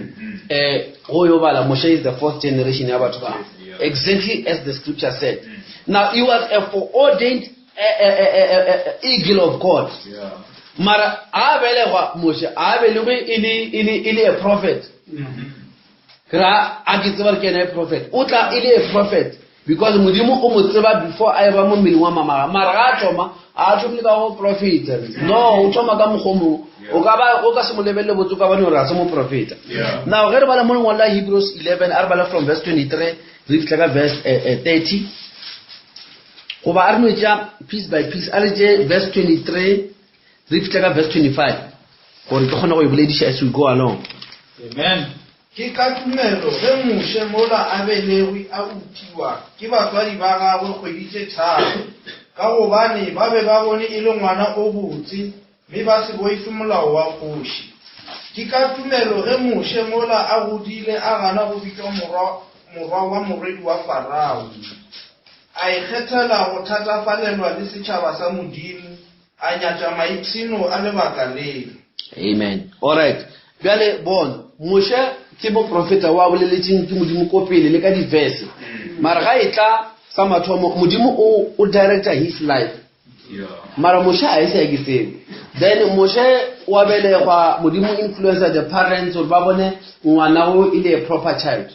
eh go yo bala Moshe is the fourth generation ya batho ba exactly as the scripture said now he was a foreordained eh, eh, eh, eh, eh, eagle of God mara a belegwa Moshe a belegwe e le e le e le a prophet ra a ke tseba gore ke ena a prophet o tla e le a prophet. Because Modimo o mo tseba before a eba mo mmeleng wa mama gagwe. Mara ga a thoma, a thomile ka go profeta. No, o thoma ka mokgwa o mongwe. O ka ba o ka se mo lebelele botse o ka bone gore ga se moprofeta. Now ge re bala mo lengwalo la Hebrews 11, a re bala from verse 23 re fihla ka verse 30. Goba a re no tšea piece by piece, a re tšee verse 23 re fihla ka verse 25 gore ke kgone go e bolediša as we go along. Amen. Ke ka tumelo ge Moshe mola a belegwe a utiwa ke batswadi ba gagwe kgwedi tše tharo, ka gobane ba be ba bone e le ngwana o botse, mme ba se boife molao wa kgoši. Ke ka tumelo ge Moshe mola a godile a gana go bitšwa morwa, morwa wa morwedi wa Farao, a ikgethela go thatafalelwa le setšhaba sa Modimo, A nyatša maipshino a lebaka le. Amen. All right. Bjale bona, Moshe ke moprofeta wa boleletšeng ke Modimo ko pele le ka diverse. Mara ga e tla sa mathomo Modimo o o director his life. Mara Moshe a e se ke seo. Then Moshe wa belegwa Modimo influencer the parents gore ba bone ngwana o e le a proper child.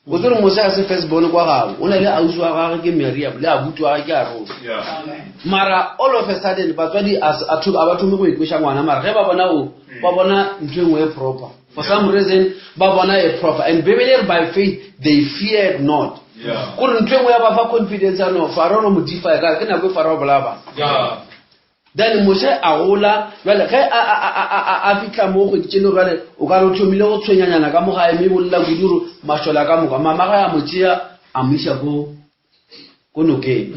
O tsere Moshe a se first born kwa gabo o na le ausi wa gagwe ke Miriam le abuti wa gagwe ke Arone. Mara all of a sudden batswadi a ba thome go ikweša ngwana mara ge ba bona o ba bona ntho e nngwe e proper. For some reason ba bona e proper and Bibele e re by faith they feared not. Kore ntho e nngwe ya ba fa confidence ya no Faro no mo defy ka ke nako e Faro a bolaya bana. Then Moshe a gola, bjale ge a, a, a, a, a, a fihla mo kgwedi tše le bjale o ka re o thomile go tshwenyanyana ka mo gae mme bolela kudu gore mašole a ka moka. Mama ge a mo tšea a mo iša ko ko nokeng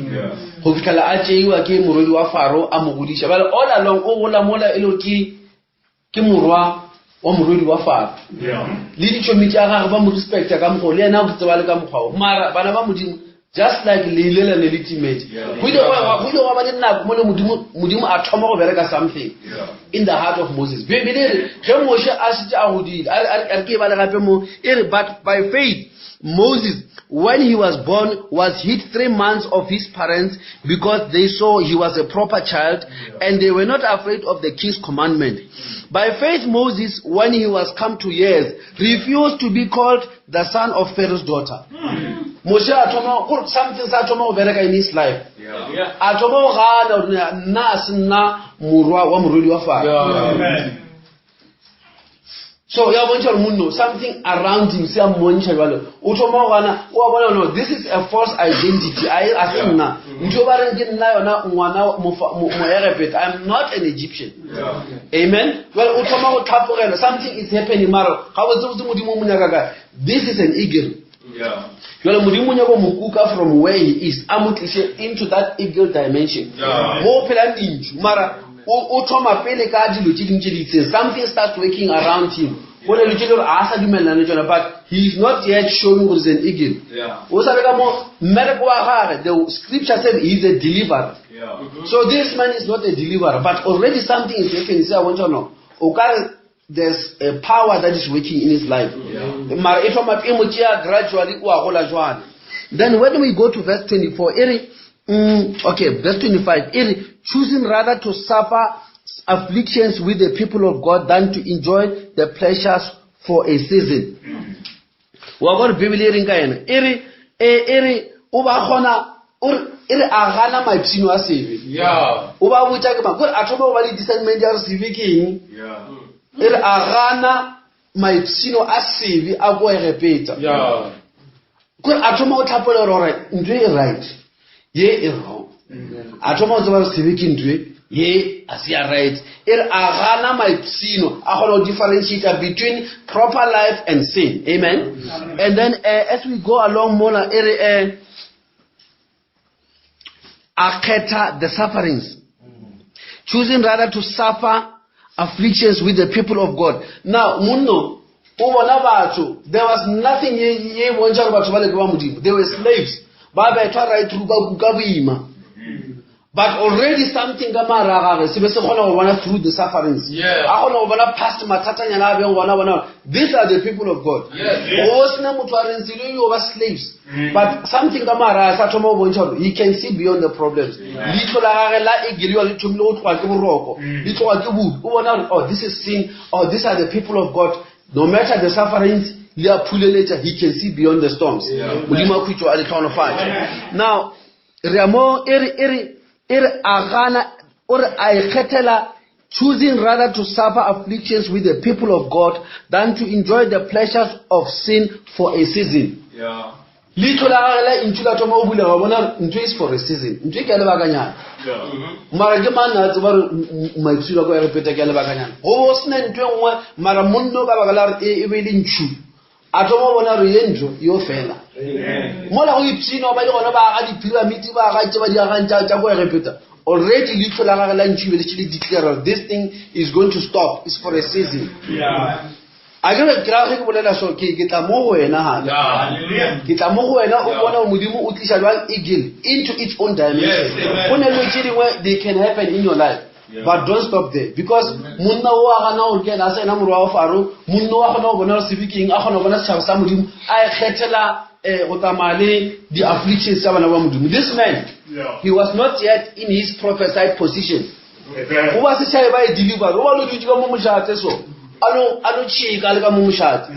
go fitlhela a tšeiwa ke morwedi wa Faro a mo godiša. Bjale all along o gola mola e le ke ke morwa wa morwedi wa Faro. Le ditšhomi tša gagwe ba mo respecta ka mokgwa o, le yena o tseba le ka mokgwa o. Mara bana ba Modimo just like le ile la ne le timetše. Go ile gwa go ile gwa ba le nako mo le Modimo Modimo a thoma go bereka something in the heart of Moses. Bibele e re ge Moshe a šetše a godile, a re a re ke e bale gape mo e re but by faith Moses when he was born was hid 3 months of his parents because they saw he was a proper child and they were not afraid of the king's commandment. By faith Moses when he was come to years refused to be called the son of Pharaoh's daughter. Moshe a thoma gore something sa thoma go bereka in his life. A thoma go gana gore nna a se nna morwa wa morwedi wa Faro. So ya bontšha gore monno something around him se a mmontšha jalo o thoma go gana o a bona no this is a false identity a e- a se nna ntho ba reng ke nna yona ngwana moegepeta I am not an Egyptian amen well o thoma go tlhapogela something is happening mara ga botsebotse modimo o mo nyaka kae this is an eagle jale modimo o nyaka go mo kuka from where he is a mo tliše into that eagle dimension mo o phelang dintšu mara o thoma pele ka dilo tše dingwe tše di itseng something starts working around him go ne dilo tše le gore a sa dumelelane le tšona but he is not yet showing gore is an eagle o sa le ka mo mmereko wa gage the scripture said he is a deliverer so this man is not a deliverer but already something is happening se a bontšha no o ka re there's a power that is working in his life mara e thoma e mo tšea gradually o a gola jwale then when we go to verse 24 e re okay verse 25 e re choosing rather to suffer afflictions with the people of God than to enjoy the pleasures for a season wa gore bibele e reng ka yena e re e re o ba kgona e re a gana maipshino a sebe o ba botša ke mang kore a thoma go ba le discernment ya gore sebe ke eng e re a gana maipshino a sebe a ko egepeta kore a thoma go tlhapola gore gore ntho e right ye e wrong a thoma go tseba gore sebe ke ntho e ye a se ya right e re a gana maipshino a kgona go differentiate between proper life and sin amen and then as we go along mola e re a kgetha the sufferings choosing rather to suffer afflictions with the people of God now monno o bona batho there was nothing ye ye bontšha gore batho ba le ke ba modimo they were slaves ba bethwa right through ba kuka boima but already something ka maara a gagwe se be se kgona go bona through the sufferings a kgona go bona past mathatanyana a beng gona bona these are the people of God go sena motho a reng selo yo ba slaves but something ka maara a sa thoma go bontšha gore he can see beyond the problems leitlho la gage la egeliwa le thomile go tloga ke boroko le tloga ke bobi o bona gore oh this is sin oh these are the people of God no matter the sufferings. le a phuleletša, he can see beyond the storms. Modimo a khutšo a le hlohonofatše. Now, re ya mo e re e re e re a gana o re a ikgethela choosing rather to suffer afflictions with the people of God than to enjoy the pleasures of sin for a season. Yeah. Leihlo la gage la ntšhu la thoma go bulega, wa bona ntho is for a season, ntho e ke ya lebakanyana. Mara ke mang a tseba gore maitshwaro a ko Egepeta ke ya lebakanyana? Go bo go sena ntho e nngwe, mara monno ka baka la gore e be e le ntšhu, a thoma go bona gore ye ntho yo fela. Mola go ipshina ba le gona ba aga diphiramiti, ba aga tše ba di agang tša ko Egepeta. Already leihlo la gage la ntšhu e be le šetše le declare gore this thing is going to stop, it's for a season. A ke re ke ra ge ke bolela so ke ke tla mo go wena gape. Ke tla mo go wena o bona gore Modimo o tliša jwang eagle into its own dimension. Go na le tše dingwe they can happen in your life. But don't stop there because monna o a gana gore ke ena a se ena morwa wa Faro, monna o a kgona go bona gore sebe ke eng, a kgona go bona setšhaba sa Modimo, a ikgethela eh, go tsamaya le di-afflictions tša bana ba Modimo. This man, he was not yet in his prophesied position. Go ba setšhabe ba e deliver, o ba lo dutše ka mo mošate so, a no a no tšheka le ka mo mošate.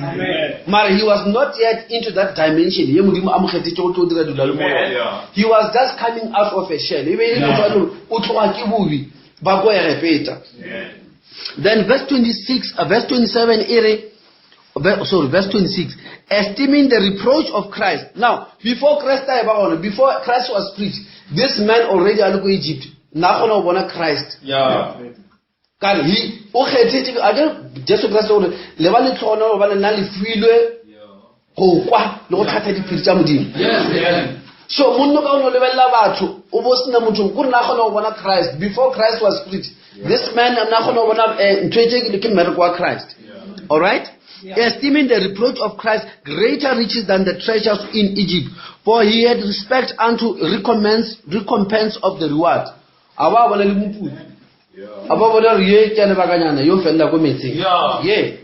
Mara he was not yet into that dimension ye Modimo a mo kgethetše go tlo dira dilo le mo yona. He was just coming out of a shell. E be e le motho a le gore o tloga ke bobi ba ko Egepeta. Then verse 26, verse 27 e re, sorry, verse 26, esteeming the reproach of Christ. Now, before Christ a eba gona, before Christ was preached, this man already a le ko Egypt, na kgona go bona Christ. Yeah. Ka re, he, o kgethetše, a ke Jesu Christ gore le ba le tlhogonolo gobane nna le filwe go kwa le go tlhatha diphiri tša Modimo. Yes, amen. So monno ka o no lebelela batho, o bo sena motho, ko re na kgona go bona Christ. Before Christ was preached, this man na kgona go bona eh, ntho e tše ke mmereko wa Christ. All right? Esteeming the reproach of Christ greater riches than the treasures in Egypt, for he had respect unto recompense, recompense of the reward. A ba bona le moputso. A ba bona re ye ke a lebakanyana yo felela ko metseng. Yeah. Ye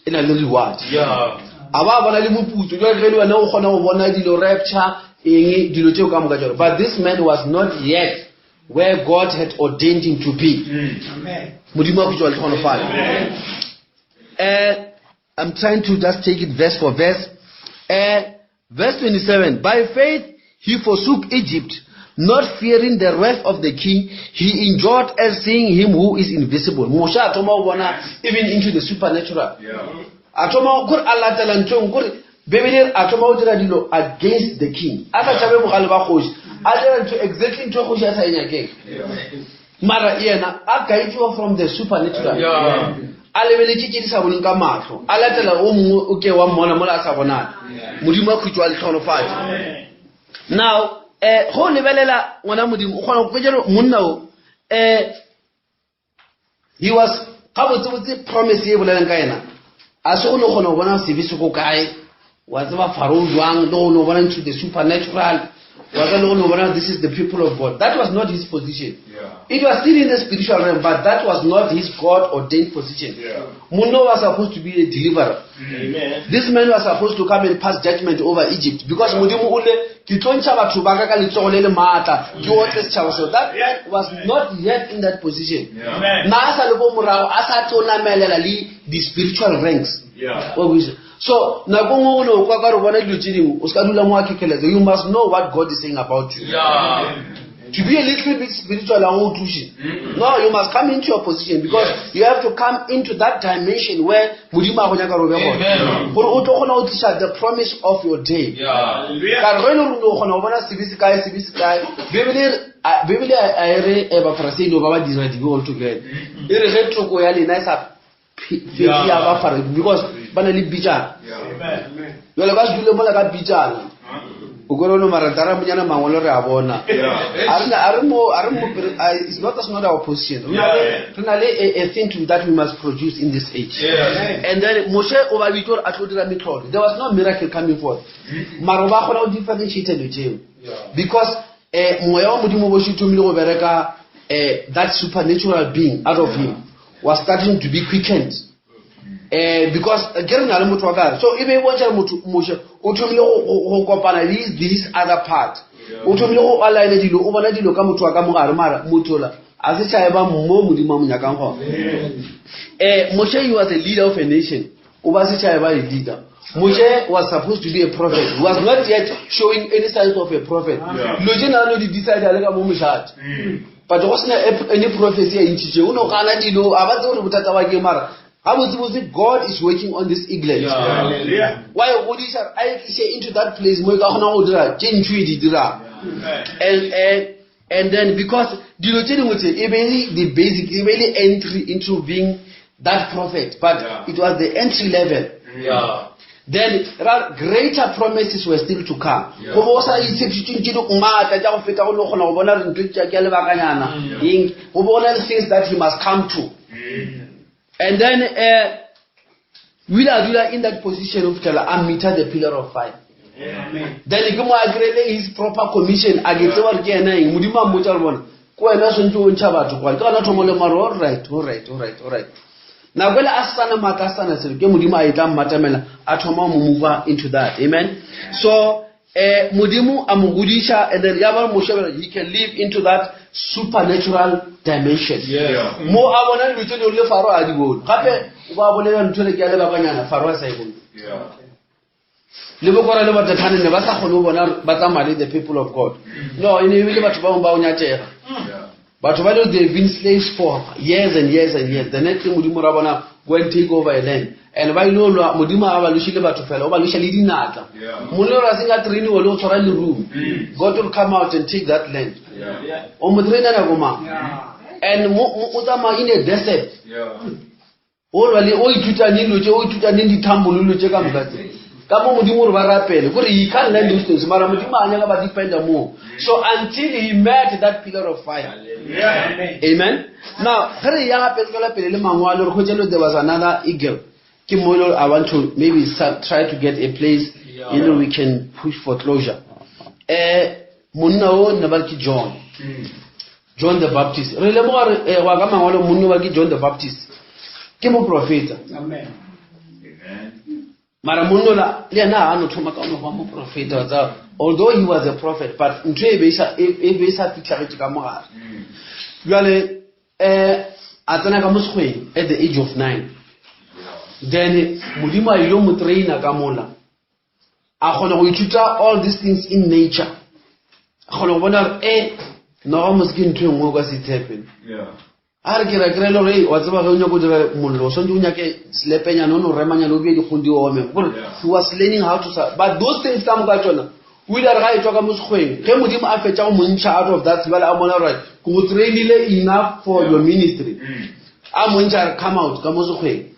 e na le reward. Yeah. A ba bona le moputso jwale ge le wena o kgona go bona dilo rapture eng dilo tšeo ka moka jalo. But this man was not yet where God had ordained him to be. Modimo a khutšwa le tlhogonofale. I'm trying to just take it verse for verse. Verse 27, by faith he forsook Egypt, not fearing the wrath of the king, he endured as seeing him who is invisible. Moshe a thoma go bona even into the supernatural. A thoma gore a latela ntho engwe, gore Bibele a thoma go dira dilo against the king. A sa tšhabe bogale ba kgoši. A dira ntho exactly ntho e kgoši a sa e nyakeng. Mara yena a guidiwa from the supernatural. Yeah. A lebeletše tše di sa boneng ka mahlo. A latela o mongwe o ke wa mmona mola a sa bonale. Modimo a khutšwa le tlhonofatše. Now, go lebelela ngwana Modimo, o kgona go kwetša gore monna o, he was gabotsebotse promise ye bolelang ka yena. A se go no kgona go bona sebe se ko kae, wa tseba Pharaoh jwang, le go no bona into the supernatural, wa tseba le go no bona this is the people of God. That was not his position. Yeah. It was still in the spiritual realm, but that was not his God-ordained position. Yeah. Monna was supposed to be a deliverer. Amen. This man was supposed to come and pass judgment over Egypt because Modimo o le ke tlo ntšha batho ba ka ka letsogo le le maatla, ke otle setšhaba seo. That man was not yet in that position. Yeah. Na a sa le ko morago, a sa tlo namelela le the spiritual ranks. Yeah. Wa buisa. So nako nngwe o no kwa ka re bona dilo tše dingwe, o se ka dula mo a kekeletsa. You must know what God is saying about you. Yeah. To be a little bit spiritual, I won't push it. No, you must come into your position because Yes. you have to come into that dimension where Modimo a go nyaka gore o be gona. Amen. Gore o tlo kgona go tliša the promise of your day. Yeah. Ka re ge e le gore o kgona go bona sebe se kae, sebe se kae. Bibele e re, a, Bibele a e re, Bafarasei no ba ba dira dibe all together. E re ge toko ya lena e sa fetse ya Bafarasei, because ba na le pitšana. Yeah. Jwale ka se dule mola ka pitšana. O kore no mara tara monyana mangwalo re a bona. Yeah. A re na, a re mo, a re mo, a, it's not, that's not our position. Re na le, re na le a thing to, that we must produce in this age. Yes. And then Moshe o ba bitse gore a tlo dira metlholo. There was no miracle coming forth. Mara ba kgona go differentiate dilo tseo. Yeah. Because moya wa Modimo bo se thomile go bereka, that supernatural being out of him was starting to be quickened. Because ke re na le motho wa ka. So e be e bontšha gore motho Moshe o thomile go kopana le this other part. O thomile go align dilo, o bona dilo ka motho wa ka mogare, mara motho la a se tšhae ba mo Modimo a mo nyakang gona. Moshe, he was a leader of a nation. O ba se tšhae ba a leader. Moshe was supposed to be a prophet. He was not yet showing any signs of a prophet. Dilo tše na no di decide a le ka mo mošate. But go sena any prophecy ya ntšhitše o no gana dilo a ba tsebe gore bothata ba ke mara gabotsebotse God is working on this eaglet. Wa e godiša a e tliše into that place mo e ka kgona go dira tše ntšho e di dirang. And, and, and then because dilo tše dingwe tse e be e le the basic e be e le entry into being that prophet but yeah. it was the entry level yeah. then ra greater promises were still to come go bo sa itshepišitšeng tše di maatla tša go feta go no kgona go bona re ntho tša ke lebakanyana mm. eng go bo gona le things that he must come to mm. and then uh, o ile a dula in that position go fitlhela a meter the pillar of fire then ke mo a kry-ile his proper commission a ke tseba gore ke ena eng modimo a mmotsa gore bona ke wena swantse o ntšha batho kwa ke gona thomo le mare all right all right all right all right nako ele a sana maatla a sana selo ke modimo a e tla mmatamela a thoma mo move into that amen so eh modimo a mo godiša and then ya ba moshe he can live into that supernatural dimension yeah. mo a bona dilo tse di le faro a di bone gape o ba bolela ntho le ke ya lebakanyana faro a sa e bone le bokora le batathane ne ba sa kgone go bona ba tsamaya le the people of god no e ne e le batho ba bangwe ba o nyatega batho ba le they've been slaves for years and years and years the next thing modimo ra bona go and take over a land and ba ile lwa modimo ga ba lwešile batho fela o ba lweša le dinatla monna o ra seng a trainiwa le go tshwara lerumo god will come out and take that land o mo traina nako mang and o tsamaya in a desert o lwa le o ithuta neng dilo tse o ithuta neng dithambo le dilo tse ka moka tse ka mo modimo gore ba rapele kore he can't learn those things mara modimo a nyaka ba dependa moo so until he met that pillar of fire amen now ge re ya gape tswela pele le mangwalo re hwetše le there was another eagle ke mo e i want to maybe try to get a place you know we can push for closure eh monna o ne ba ke john John the Baptist. Re lemoga re eh, go ya ka mangwalo monna wa ke John the Baptist. Ke moprofeta. Amen. Mara monna la le yena a no thoma ka no ba moprofeta wa tseba. Although he was a prophet, but ntho e be e sa e e be e sa fihlagetše ka mogare. Bjale eh a tsena ka mo sekgweng at the age of 9. Then Modimo a ile mo trainer ka mola. A kgona go ithuta all these things in nature. A kgona go bona gore e noga mos ke ntho e nngwe ka se tshepe. A re ke ra kry-e le gore wa tseba ge o nyako go dira mollo o swanetše o nyake selepenyana o no remanyana o bee dikgong di ome gore he was learning how to but those things ka moka tsona o ile a re ga e tswa ka mo sekgweng ge modimo a fetša go mo ntšha out of that bjale a mona gore ke go trainile enough for your ministry a mo ntšha a re come out ka mo sekgweng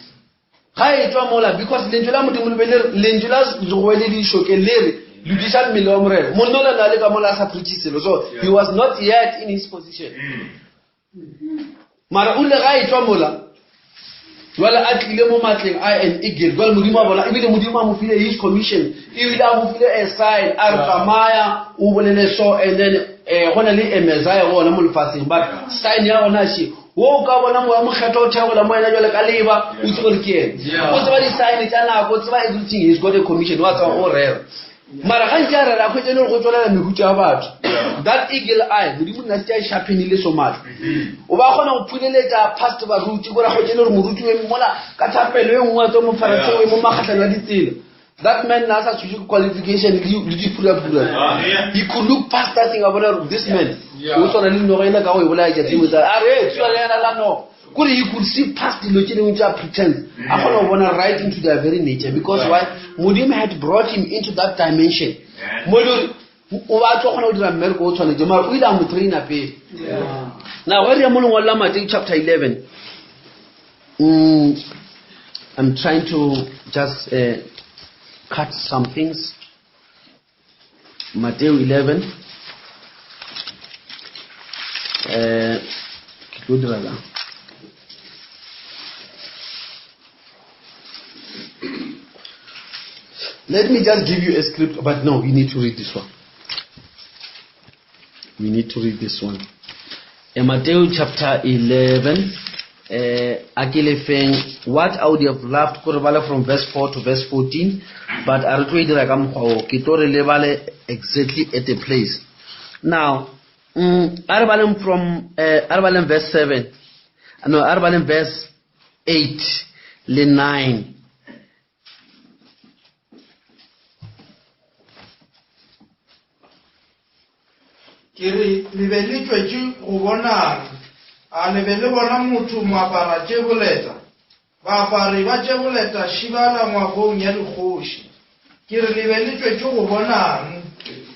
Ga e tšwa mola, because Lentšu la Modimo le be le re, Lentšu la legoeledišo ke le re, lokiša mmele wa Morena. Monna ola ne a le ka mola a sa preache selo, so he was not yet in his position. Mara o ile ga e tšwa mola, jwale a tlile mo matleng a an eagle, jwale Modimo a bona, ebile Modimo a mo file his commission, ebile a mo file a sign, a re tsamaya o bolele so, and then eh, go na le a Messiah gona mo lefaseng, but sign ya gona še, Wo o ka bona Moya Mokgethwa o theogela mo yena jwale ka leba, o itse gore ke yena. O tseba di-sign tša nako, o tseba everything, he's got a commission, wa tseba o rera. Mara ga ntše a rera, a hwetša e le gore go tswelela mehuta ya batho. That eagle eye, Modimo nna se tša e sharpenile so matla. O ba kgona go phuleletša past baruti, gore a hwetše e le gore moruti o mola ka thapelo e nngwe a tswa mofaraseo e mo makgahlano a ditsela. That man na sa tshwetše ke qualification le dipurapura. He could look past that thing a bona gore this man o tshwana le noga ela ka go e bolaya tšatsi lengwe tsa a re tshwana le yena la noga. Kore he could see past dilo tše dingwe tša pretense. A kgona go bona right into their very nature because why? Modimo had brought him into that dimension. Mo e le gore o ba tlo kgona go dira mmereko o tshwanetse mara o ile a mo traina pele. Now ge re ya mo lengwalo la Mateo chapter 11 I'm trying to just uh, cut some things. Matthew 11. Uh, ke tlo dira jang? Let me just give you a script, but no, we need to read this one. We need to read this one. In Matthew chapter 11, a ke le feng what I would have loved ko re bale from verse 4 to verse 14, but a re tlo e dira ka mokgwa o ke tlo re lebale exactly at the place. Now, a re baleng from a re baleng verse 7. No, a re baleng verse 8 le 9. Ke re le be le tšwetše go bonang? A le be le bona motho moapara tše boleta? Baapari ba tše boleta šibala ngwakong ya dikgoši. Ke re le be le tšwetše go bonang?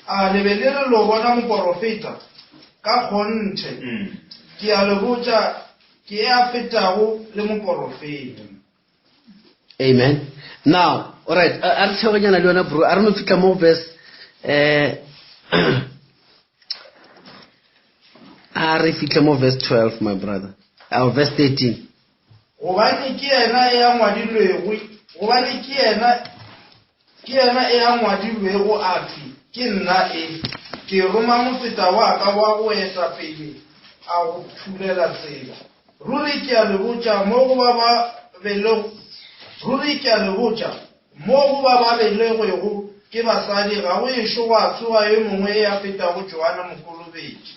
A le be le re lo bona moporofeta? Ka kgonthe, ke a le botša, ke e a fetago le moporofeta. Amen. Now, all right, a re theoganyana le yona bro, a re no fihla mo verse eh a re fihle mo verse 12 my brother. Or verse 13. Gobane ke yena e a ngwadilwego, gobane ke yena ke yena e a ngwadilwego a thwe, Ke nna e, ke roma motseta wa ka wa go eta pele a go thulela tsela. Ruri ke a le botša, mo go ba ba belego, ruri ke a le botša, mo go ba ba belegwego ke basadi ga go ešo gwa tsoga yo mongwe e a fetago Johane Mokolobetši.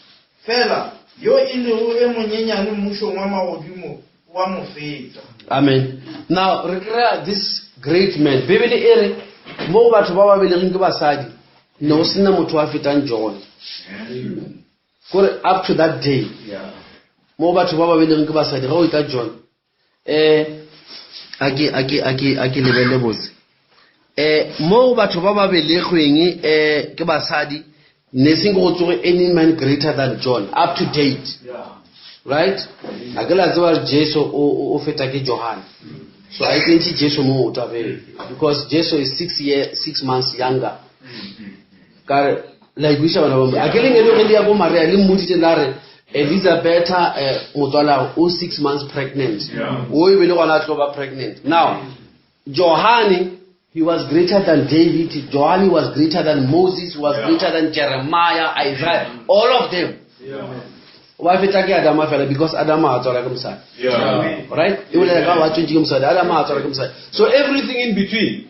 Fela, yo e lego e monyenyane mmušong wa magodimo o a mo feta. Amen. Now, re kry-a this great man. Bibele e re, mo go batho ba ba belegeng ke basadi, ne go sena motho a fetang John. Kore up to that day, mo batho ba ba belegeng ke basadi, ga o etla John, eh, a ke, a ke, a ke, a ke lebelele botse. Eh, mo batho ba ba belegweng eh, ke basadi, ne seng go tsoge any man greater than John, up to date. Right? A ke la tseba Jesu o feta ke Johan. So I think Jesu mo o tabeng because Jesu is 6 months younger. Ka re la ikwiša bana ba mo. A ke leng e le ya bo Maria le mmoditse la re Elizabetha eh, motswala o 6 months pregnant. O e be le gona a tlo ba pregnant. Now Johane he was greater than David, Johane was greater than Moses, was greater than Jeremiah, Isaiah, all of them. Wa feta ke Adama fela because Adama a tswala ke mosadi. Right? E bolela ka wa tswetše ke mosadi, Adama a tswala ke mosadi. So everything in between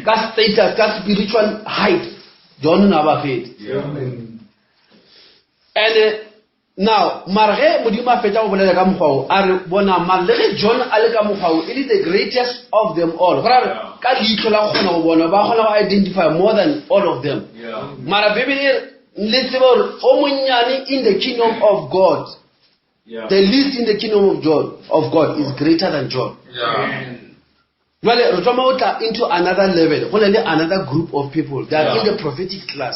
ka status, ka spiritual height, John o ne a ba feta. And now, mara ge Modimo a fetša go bolela ka mokgwa wo, a re, Bonang, mara le ge John a le ka mokgwa wo, e le the greatest of them all. Go ra gore ka leihlo la go kgona go bona, ba kgona go identify more than all of them. Mara Bibele e re, le tsebe gore o monnyane in the kingdom of God, the least in the kingdom of John, of God is greater than John. Jwale re thoma go tla into another level. Go na le another group of people. They are in the prophetic class.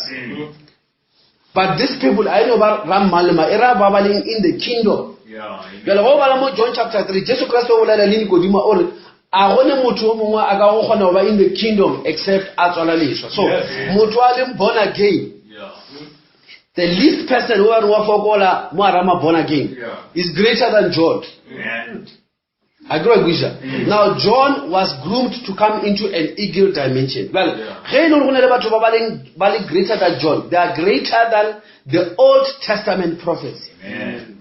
But these people, I know ba rammalema, e ra ba ba leng in the kingdom. Jwale go bala mo John chapter 3, Jesu Christ o bolela le Nikodimo o re a go ne motho o mongwe a ka go kgona go ba in the kingdom except a tswala leswa. So motho a leng born again, the least person o a re wa fokola mo a rama born again is greater than John. A ke wa kwešiša? Now John was groomed to come into an eagle dimension. Bjale, ge e le gore go na le batho ba ba leng ba le greater than John, they are greater than the Old Testament prophets.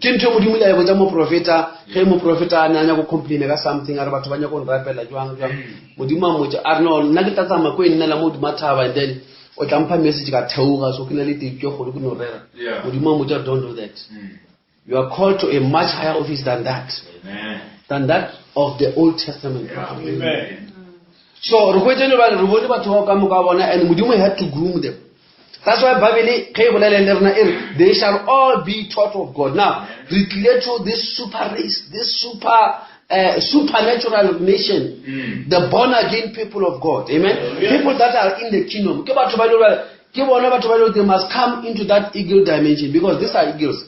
Ke ntho e Modimo ile a e botša moprofeta ge moprofeta a ne a nyaka go complaina ka something a re batho ba nyaka go nrapela jwang jwang. Modimo a mmotša a re no nna ke tla tsamaya ko e nnela mo godimo thaba and then o tla mpha message ka theoga so ke na le teipi e kgolo ke no rera. Modimo a mmotša don't do that. You are called to a much higher office than that. Amen. Than that of the Old Testament. Yeah. Amen. So re hwetše le bale re bone batho bao ka moka bona and Modimo had to groom them. That's why Bible ge e bolela le rena e re they shall all be taught of God. Now re tlile to this super race, this super supernatural nation, the born again people of God. Amen. Yeah. People that are in the kingdom. Ke batho ba ile ba ke bona batho ba ile they must come into that eagle dimension because these are eagles.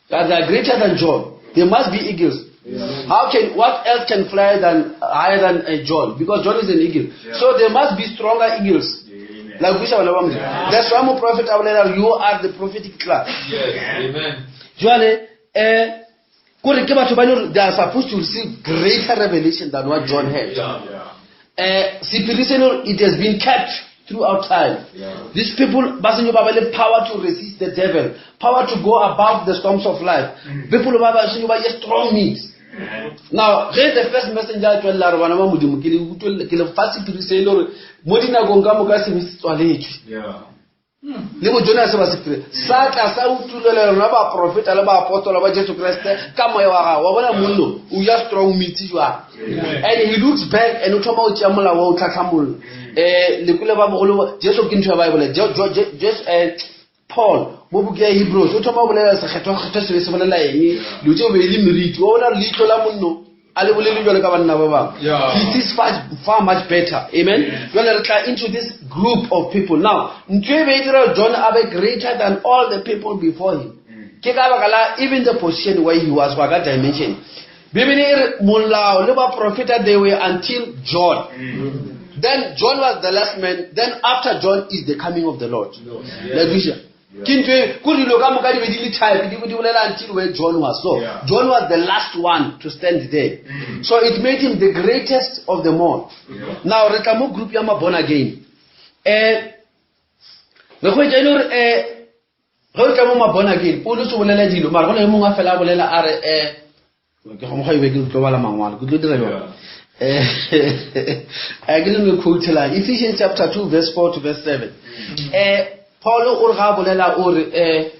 That they are greater than John. They must be eagles. Yeah. How can what else can fly than higher than John? Because John is an eagle. Yeah. So there must be stronger eagles. Like which one That's why mo prophet a bolela you are the prophetic class. Yes. Amen. Jwale eh kore ke batho ba le they are supposed to receive greater revelation than what John had. Yeah, yeah. Sephiri seno it has been kept throughout time. Yeah. These people ba senyo ba ba le power to resist the devil, power to go above the storms of life. People ba ba senyo ba ye strong meat. Now, ge the first messenger a tswelela re bana ba Modimo ke le utlwelle ke le fa sephiri se e le gore mo dinakong ka moka se be se tswaletšwe. Yeah. Le bo Jonase ba sephiri sa tla sa utulela yona baprofeta le baapostola ba Jesu Kriste ka moya wa gagwe. Wa bona mollo o ja strong meat jwang? And he looks back and o thoma o tšea molao wa o tlhatlhamolola. Lekole ba bogolo Jesu ke ntho ya Bible. Jesu Paul mo buke ya Hebrews o thoma go bolela sekgethwa-kgethwa se be se bolela eng, dilo tše o be e le meriti, wa bona leihlo la monno a le bolele jalo ka banna ba bangwe. He sees far, far much better. Amen. Jale re tla into this group of people now. Ntho e be e dira John a be greater than all the people before him. Ke ka baka la even the position where he was go ya ka dimension. Bibele e re molao le baprofeta they were until John. Then John was the last man. Then after John is the coming of the Lord. La kwešiša? Ke ntho e ko dilo ka moka di be di le type di di bolela until where John was. So John was the last one to stand there. So it made him the greatest of them all. Now re tla mo group ya ma born again. Eh re hwetša e le gore eh Ge o tla mo mabona again, Paulus o bolela dilo, mara go na le mongwe a fela a bolela a re, um ke go e be ke tlo bala mangwalo, ke tlo dira jang? Eh, ke le quote-ela Ephesians chapter 2 verse 4 to verse 7. Eh, Paul o re ga a bolela o re eh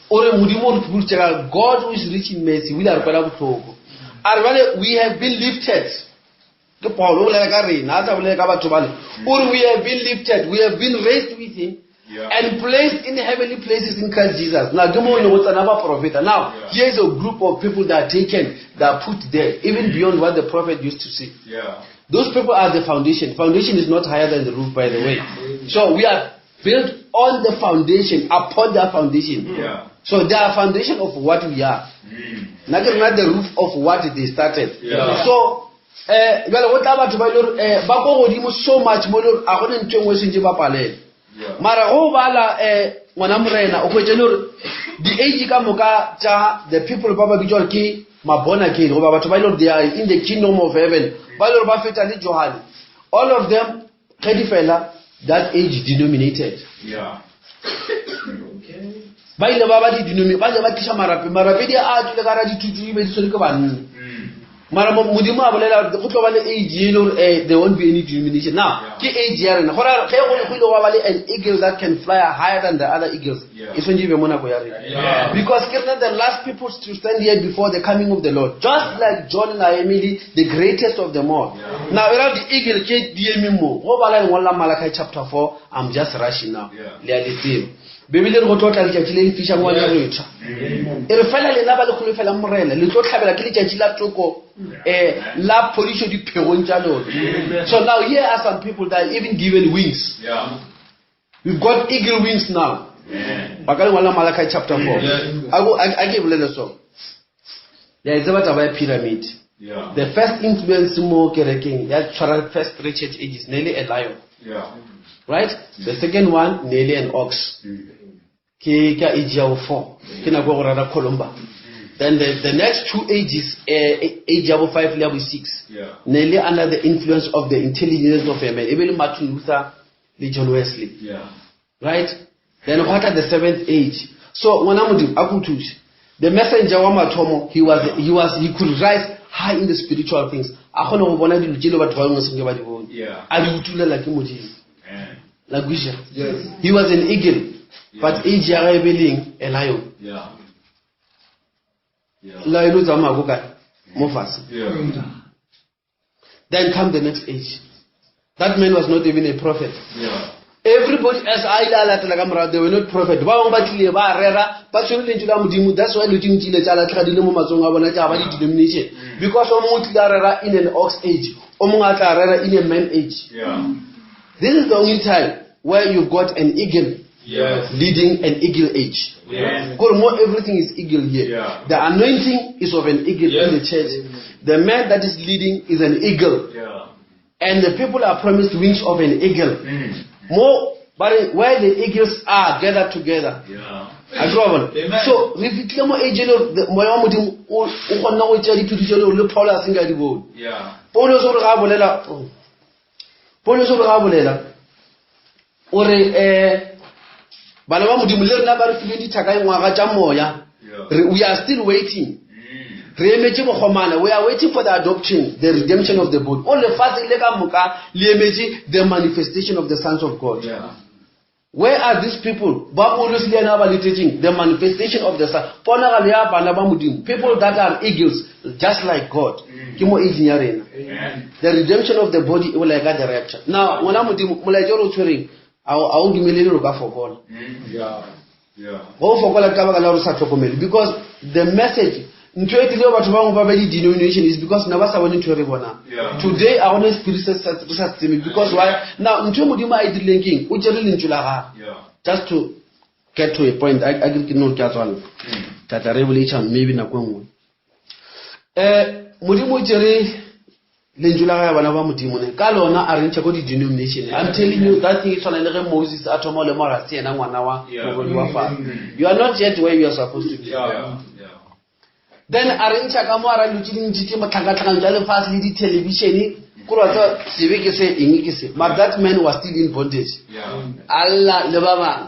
o re Modimo o re phupuditše ka God who is rich in mercy o ile a re kwela bohloko. A re bjale we have been lifted Ke Paul o bolela ka rena, a sa bolele ka batho bale. O re we have been lifted, we have been raised with him yeah. and placed in heavenly places in Christ Jesus. Now, ke mo ne go tsena baprofeta. Now, yeah. here is a group of people that are taken, that are put there, even beyond what the prophet used to see. Yeah. Those people are the foundation. Foundation is not higher than the roof, by the way. So we are built on the foundation, upon their foundation. Yeah. So they are foundation of what we are. Nna ke rena the roof of what they started. Yeah. So eh jale go tla batho ba ile gore eh ba ko godimo so much mo le gore a gone ntho e nngwe e sentse ba palele. Mara go bala eh ngwana morena o hwetše le gore di-age ka moka tša the people ba ba bitšwa gore ke ma-born again goba batho ba ile gore they are in the kingdom of heaven ba ile gore ba feta le Johane all of them ge di fela that age denominated Yeah. ba ile ba ba di-denomi ba ile ba tliša marape marapedi a tswile ka ra dithutu di be di tshwere ke banna mara modimo a bolela go tlo ba le age e le gore eh, there won't be any denomination now ke age ya rena gore ge go go ile gwa ba le an eagle that can fly higher than the other eagles e tshwanetse e be mo nako ya rena because ke rena the last people to stand here before the coming of the lord just like john na emile the greatest of them all now e ra di-eagle tše di eme mo go bala lengwalo la malachi chapter 4 i'm just rushing now le a le tseba bibele re go tlo tla letšatši le le fišang wa leretswa e re fela lena ba le kgolofelang morena le tlo tlhabela ke letšatši la toko um la phodišo diphegong tša lona so now here are some people that are even given wings Yeah. we've got eagle wings now ba ka lengwalo la malachi chapter 4 a ko- a ke e bolele so le a e tseba taba ya pyramid Yeah. the first influence mo kerekeng ya tshwara first three church ages ne le a lion Yeah. right the second one ne le an ox ke ka age ya bo four ke nako ya go rera columba then the, the next two ages eh, age ya bo five le ya bo six Yeah. ne le under the influence of the intelligence of a man e be le martin luther le john wesley Yeah. right then gwa tla the seventh age so ngwana modimo a ko thuse the messenger wa mathomo he was, he was he could rise high in the spiritual things a kgone go bona dilo tše le batho ba bangwe senke ba di bone Yeah. a di utulela ke modimo Amen. la kweša Yes. he was an eagle but age ya gage e be leng a lion Yeah. Yeah. lion o tsamaya ko kae mo fatshe Yeah. then come the next age that man was not even a prophet Yeah. everybody else a ile a latela ka morago they were not prophet ba bangwe ba tlile ba rera ba tshwere lentšu la modimo that's why dilo tše ntši ile tša latlhega di le mo matsogong a bona tša ba di-denomination because o mongwe o tlile a rera in an ox age o mongwe a tla rera in a man age Yeah. this is the only time where you've got an eagle Yes. leading an eagle age Yes. Gore mo everything is eagle here. Yeah. The anointing is of an eagle in the church. The man that is leading is an eagle. Yeah. And the people are promised wings of an eagle. Mo ba re where the eagles are gathered together. Yeah. A ke wa bona? So re fitlhile mo age e le gore moya wa modimo o o kgonna go tšea diphiri tše le gore le Paul a senka di bone. Yeah. Paulus o re ga a bolela oh. Paulus o re ga a bolela o re um bana ba modimo le rena ba re filwe dithaka ngwaga tša moya Yeah. re we are still waiting re emetše bokgomana we are waiting for the adoption the redemption of the body o lefatshe le ka moka le emetše the manifestation of the sons of god Yeah. where are these people ba paulus le yena ba letetšeng the manifestation of the son ponagalo ya bana ba modimo people that are eagles just like god ke mo ageng ya rena Amen. the redemption of the body e bolaya ka the rapture now ngwana modimo molaetša o re o tshwereng a o a o dumelele gore o ka fokola Yeah. Go fokola ka baka la gore o sa tlhokomele because the message ntho e tlile batho bangwe ba be di-denomination is because ne ba sa bone ntho e re bonang. Today a gone spirit se re sa se tsebe because why? Now ntho e Modimo a e dirileng ke eng? O tšere lentšu la gagwe. Just to get to a point, a ke ke no ke a tswalla. Ka tla re boletša maybe nako e nngwe. Eh Modimo o tšere lentšu la gage bana ba Modimo ne ka lona a re ntšha ko di-denomination. I'm telling you that thing e tshwana le ge Moses a thoma go lemoga ga se yena ngwana wa morwedi wa Faro. You are not yet where you are supposed to be. Then a re ntšha ka mo a ra dilo tse dintši tse motlhakatlhakano tša lefase le dithelebišene kore wa tseba sebe ke se eng ke se but that man was still in bondage. A lla le ba bangwe.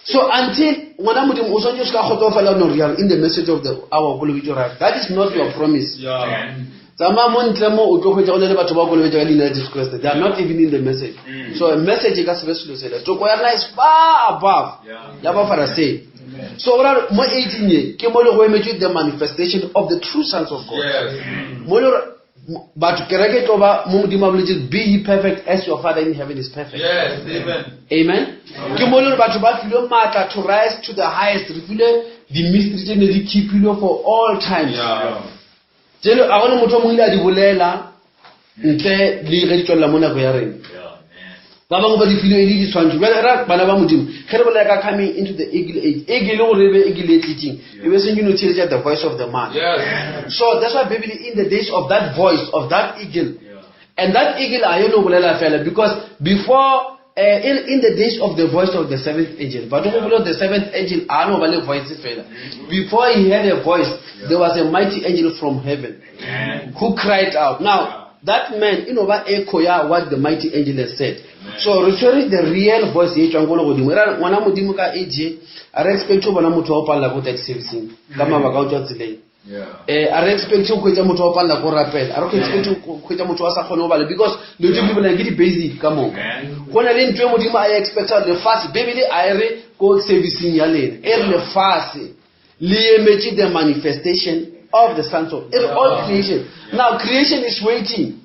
So until ngwana Modimo o swanetše o se ka kgotsofala no re in the message of the hour kolobetšo right. That is not your promise. Tsamaya mo ntle mo o tlo hwetša go na le batho ba kolobetša ka leina la Jesu Kriste. They are not even in the message. So a message e ka se be selo sela. Toko ya rena is far above ya Bafarasei. So go ra mo 18 ye ke mo le go emetšwe the manifestation of the true sons of God. Mo le gore batho kereke e tlo ba mo Modimo a boletse be ye perfect as your father in heaven is perfect. Yes, amen. Amen. Ke mo le gore batho ba filwe maatla to rise to the highest. Re filwe di-mystery tse ne di keepilwe for all times. Tseno a gone motho o mongwe ile a di bolela ntle le ge di tswelela mo nako ya rena. Ba bangwe ba di filwe e le ditshwantšho. Bjale ra bana ba Modimo, ge re bolela ka coming into the eagle age, eagle gore e be eagle e tletseng, e be seng ke no theeletša the voice of the man. So that's why Bible in the days of that voice of that eagle, and that eagle a ye no bolela fela because before in the days of the voice of the seventh angel, but go bolela the seventh angel a no ba le voice fela. Before he had a voice, there was a mighty angel from heaven who cried out. Now, that man, e no ba echo ya what the mighty angel has said. So re tshwere the real voice ye tšwang ko legodimo. E ra ngwana Modimo ka age, a re expect go bona motho wa go palela ko taxi servicing ka mabaka a go tšwa tseleng. A re expect go hwetša motho wa go palela ko rapela, a re expect go hwetša motho wa sa kgone go bala because dilo tse di bolelang ke di-basic ka moka. Go na le ntho e Modimo a e expecta lefase, Bibele a e re ko servicing ya lena, e re lefase le emetše the manifestation of the sons of, e re all creation. Now creation is waiting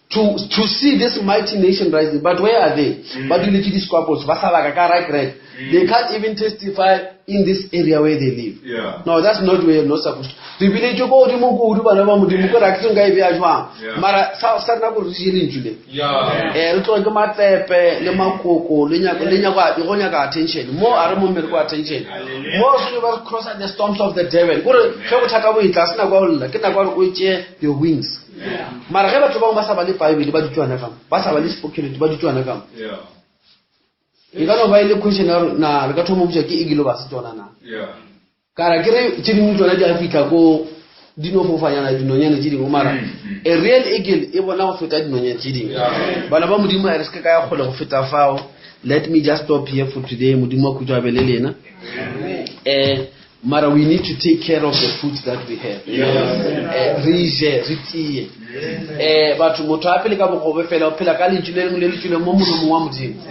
to see this mighty nation rising, but where are they? Ba duletše di-squabbles, ba sa baka ka ra kereke. They can't even testify in this area where they live. No, that's not where you're not supposed to. Re biletšwe ko godimo kudu bana ba Modimo, ko re a ke tsebe nka e beya jwang. Mara sa rena gore re je lentšu le. Re tloge ke matlepe le makoko le nyako, le nyako, go nyaka attention. Mo a re mo mmereko attention. Mo re ba cross the storms of the devil. Kore ge bothata bo etla, se nako ya go lla, ke nako ya gore o tšee your wings. Mara ge batho bangwe ba sa bale Bible ba dutše gona ka mo, ba sa bale spoken ba dutše gona ka mo. E ka no ba e le question ya gore na re ka thoma go botša ke eng ba se tsona na. Ka ra ke re tše dingwe tsona di a fihla ko di no fofanyana dinonyane tše dingwe, mara a real eagle e bona go feta dinonyane tše dingwe. Bana ba Modimo, a re se ka ya kgole go feta fao. Let me just stop here for today. Modimo wa khutšo a be le lena. Mara we need to take care of the food that we have. Re je, re tie. Batho motho a phele ka bogobe fela, o phela ka lentšu le lengwe le le tšwileng mo molomong wa Modimo.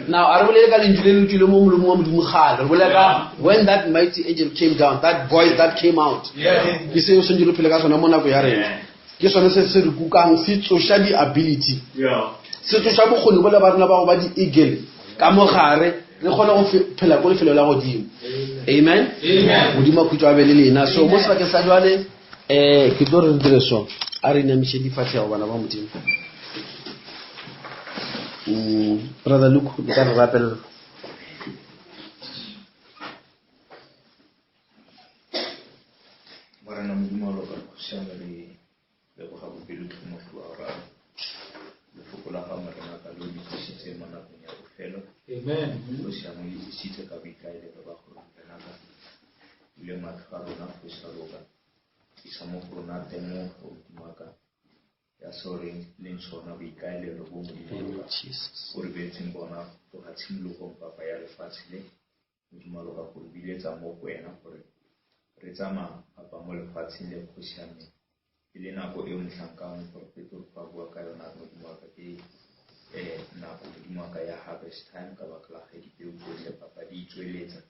Now, a re bolele ka lentšu le le tšwileng mo molomong wa Modimo kgale. Re bolela ka when that mighty angel came down, that voice that came out. Ke seo sentse re phele ka sona mo nako ya rena. Ke sone se se re kukang, se tsoša di-ability. Se tsoša bokgoni bola ba rena ba go ba di-eagle ka mogare, re kgone go phela ko lefelo la godimo. Amen. Modimo a khutšo a be le lena. So mo sebakeng sa jwale, ke tlo re re dire so, a re inamiše difahlego bana ba Modimo. Brother Luke, le ka re rapelela. Morena Modimo wa loka, Kgoši ya me, re leboga bopelotlhomogi wa gago. Lefoko la gago Morena ka le le tlisitse mo nakong ya bofelo. Amen. Kgoši ya me, le tlisitse ka boikaelelo ba gore Morena ka bule matlho a rona, Kgoši ya loka. Tlisa mo go rona temogo, Modimo wa ka, ya seo re leng sona, boikaelelo bo Modimo wa loka o re beetseng bona go tloga tshimologong, papa ya lefatshe le. Modimo wa loka go re biletsa mo go wena gore re tsamaya papa mo lefatsheng le kgosi ya me e le nako eo mohlanka wa moporofeti re fa bua ka yona re Modimo wa ka ke nako Modimo wa ka ya harvest time ka baka la ge dipeo tsotlhe papa di itsweletsa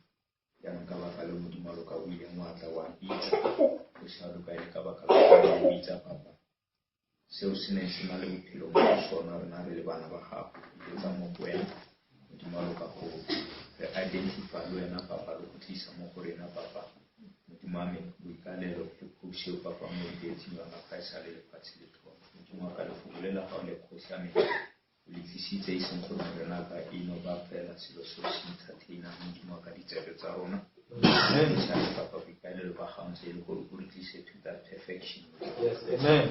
jaanong ka baka le Modimo wa loka o ileng wa tla wa bitsa kgosi ya loka e le ka baka la go bitsa papa seo se neng se na le bophelo mo go sona rena re le bana ba gago biletsa mo go wena Modimo wa loka go identify le wena papa le go tlisa mo go rena papa modimo wa me boikalelo le kgoši eo papa mo e beetseng yona fa e sa le lefatshe le thoma modimo wa ka lefoko le la gago le kgoši ya me o le tlisitse e seng gore morena ka e no ba fela selo seo se entertainang modimo wa ka ditsebe tsa rona Tšhane papa boikaelelo ba gago ntse e le gore o re tlise to that perfection Yes, amen.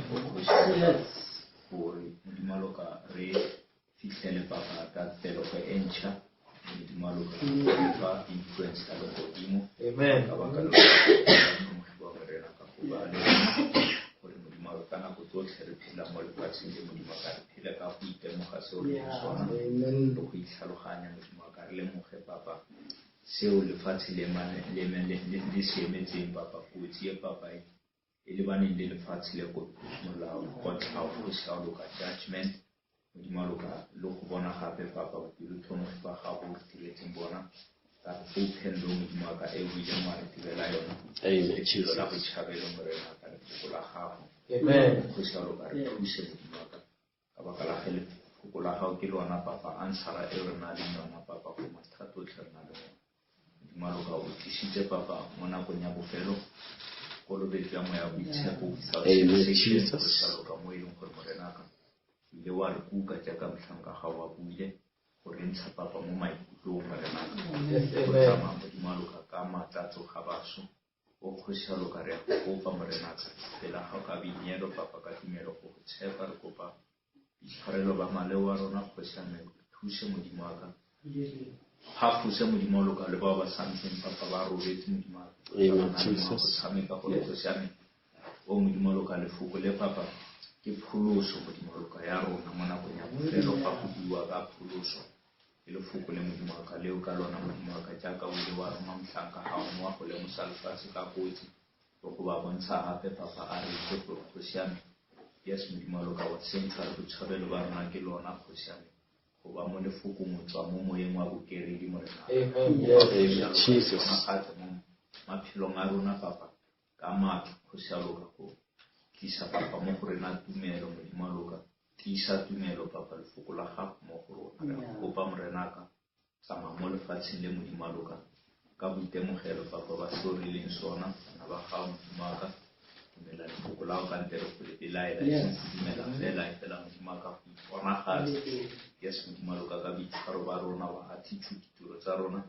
gore modimo wa loka re fitlhele papa ka pelego e ntšha modimo wa loka re fa influence ya legodimo Amen. ka baka la wa morena ka go ba le gore modimo wa ka nako tsotlhe re phela mo lefatsheng le modimo wa ka re phele ka go itemoga seo re leng sona le go itlhaloganya modimo wa ka re lemoge papa seo lefatshe le mane- le le- le- le se emetseng papa kotsi e papa e e lebaneng le lefatshe le ko molao kotlhao go sa loka judgment modimo wa loka le go bona gape papa bopelotlhomogi ba gago o re diretseng bona ka open door modimo wa ka e o ileng wa re direla yona Amen, lefelo la Jesus. botshabelo morena ka lefoko la gago Amen. kgosi ya loka re thuse modimo wa ka ka baka la ge lefoko la gago ke lona papa answera e re na leng yona papa go mathata otlhe re na le ona modimo wa loka o tlisitse papa mo nakong ya bofelo kolobetso ya moya wa boitshepo without Amen, cessation, Jesus. kgosi ya loka mo e leng gore morenaka o ile wa re kuka jaaka motlhanka ga wa buile go re ntsha papa mo maikutlong morenaka Yes, go amen. tsamaya modimo wa loka ka matlatso ga baso o kgosi ya loka re ya go kopa morenaka pela ga ka boineelo papa ka tumelo go go tshepa re kopa boitshwarelo ba maleo a rona kgosi ya me thuse modimo wa ka phafose modimo wa loka le bao ba santseng papa ba robetse modimo wa ka Amen, Ba na le moya go Jesus. tshameka gore kgosi ya me o modimo wa loka lefoko le papa ke pholoso modimo wa loka ya rona mo nakong ya bofelo fa go bua ka pholoso ke lefoko le modimo wa ka leo ka lona modimo wa ka jaaka o ile wa roma mohlanka ga o wa go lemosa lefatshe ka kotsi le go ba bontsha gape papa a re itse gore kgosi ya me yes modimo wa loka wa central botshabelo ba rona ke lona kgosi ya me go ba mo lefokong o tswa mo moyeng wa bokeredi morena Amen. Yes. Amen, Jesus. gape mo maphelong a rona papa ka maatla kgosi ya loka go tlisa papa mo go rena tumelo modimo wa loka tiisa tumelo papa lefoko la gago mo go rona re a go kopa morenaka tsamaya mo lefatsheng le modimo wa loka ka boitemogelo papa ba seo re leng sona bana ba gago modimo wa ka dumela lefoko la gago ka ntle le go le belaela e seng go dumela fela e fela modimo wa ka go iponagatsa yes modimo wa loka ka boitshwaro ba rona ba attitude ditiro tsa rona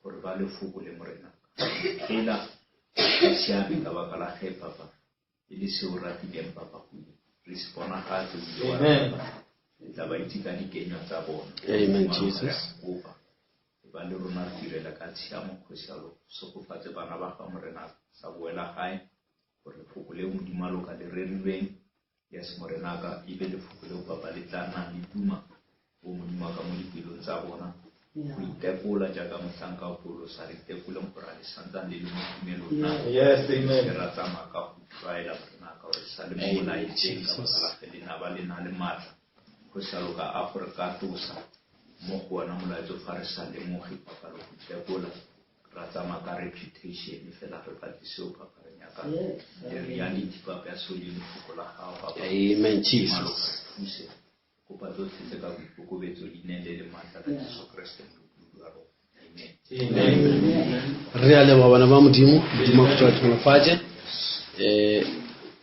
gore ba lefoko le morena phela re siame ka baka la ge papa e le seo ratileng papa go re se bonagatse o ile wa Amen. re tla ba itse ka dikenywa tsa bona Amen, Modimo wa loka, re a Jesus. kopa e ba le rona re direla ka tshiamo kgosi ya loka segofatse bana ba ga morena sa boela gae gore lefoko leo modimo wa loka le rerilweng yes morenaka e be lefoko leo papa le tla nnang le tuma o modimo wa ka mo dipelong tsa bona go itekola jaaka mohlanka wa polosa re itekoleng gore a le santsane le le mo tumelong na Yes, se amen. ra tsamaya ka go tlwaela morenaka gore sa le mo Amen, molaetseng ka Jesus. baka la ge lenaba le na le maatla go sa loka a gore ka tosa mo go ona molaetso fa re sa lemoge papa le go itekola ra tsamaya ka reputation fela re batle seo papa re nyaka the reality papa ya seo le lefoko la gago papa Amen, Maloka Jesus. re thuse kopa tsotlhe tse ka boikokobetso leineng le le maatla la Jesu Kriste molopolodi wa rona amen Amen. re a leboga bana ba modimo modimo a go tswa tlhonofatše um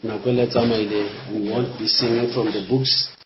nako e le tsamaile we won't be singing from the books.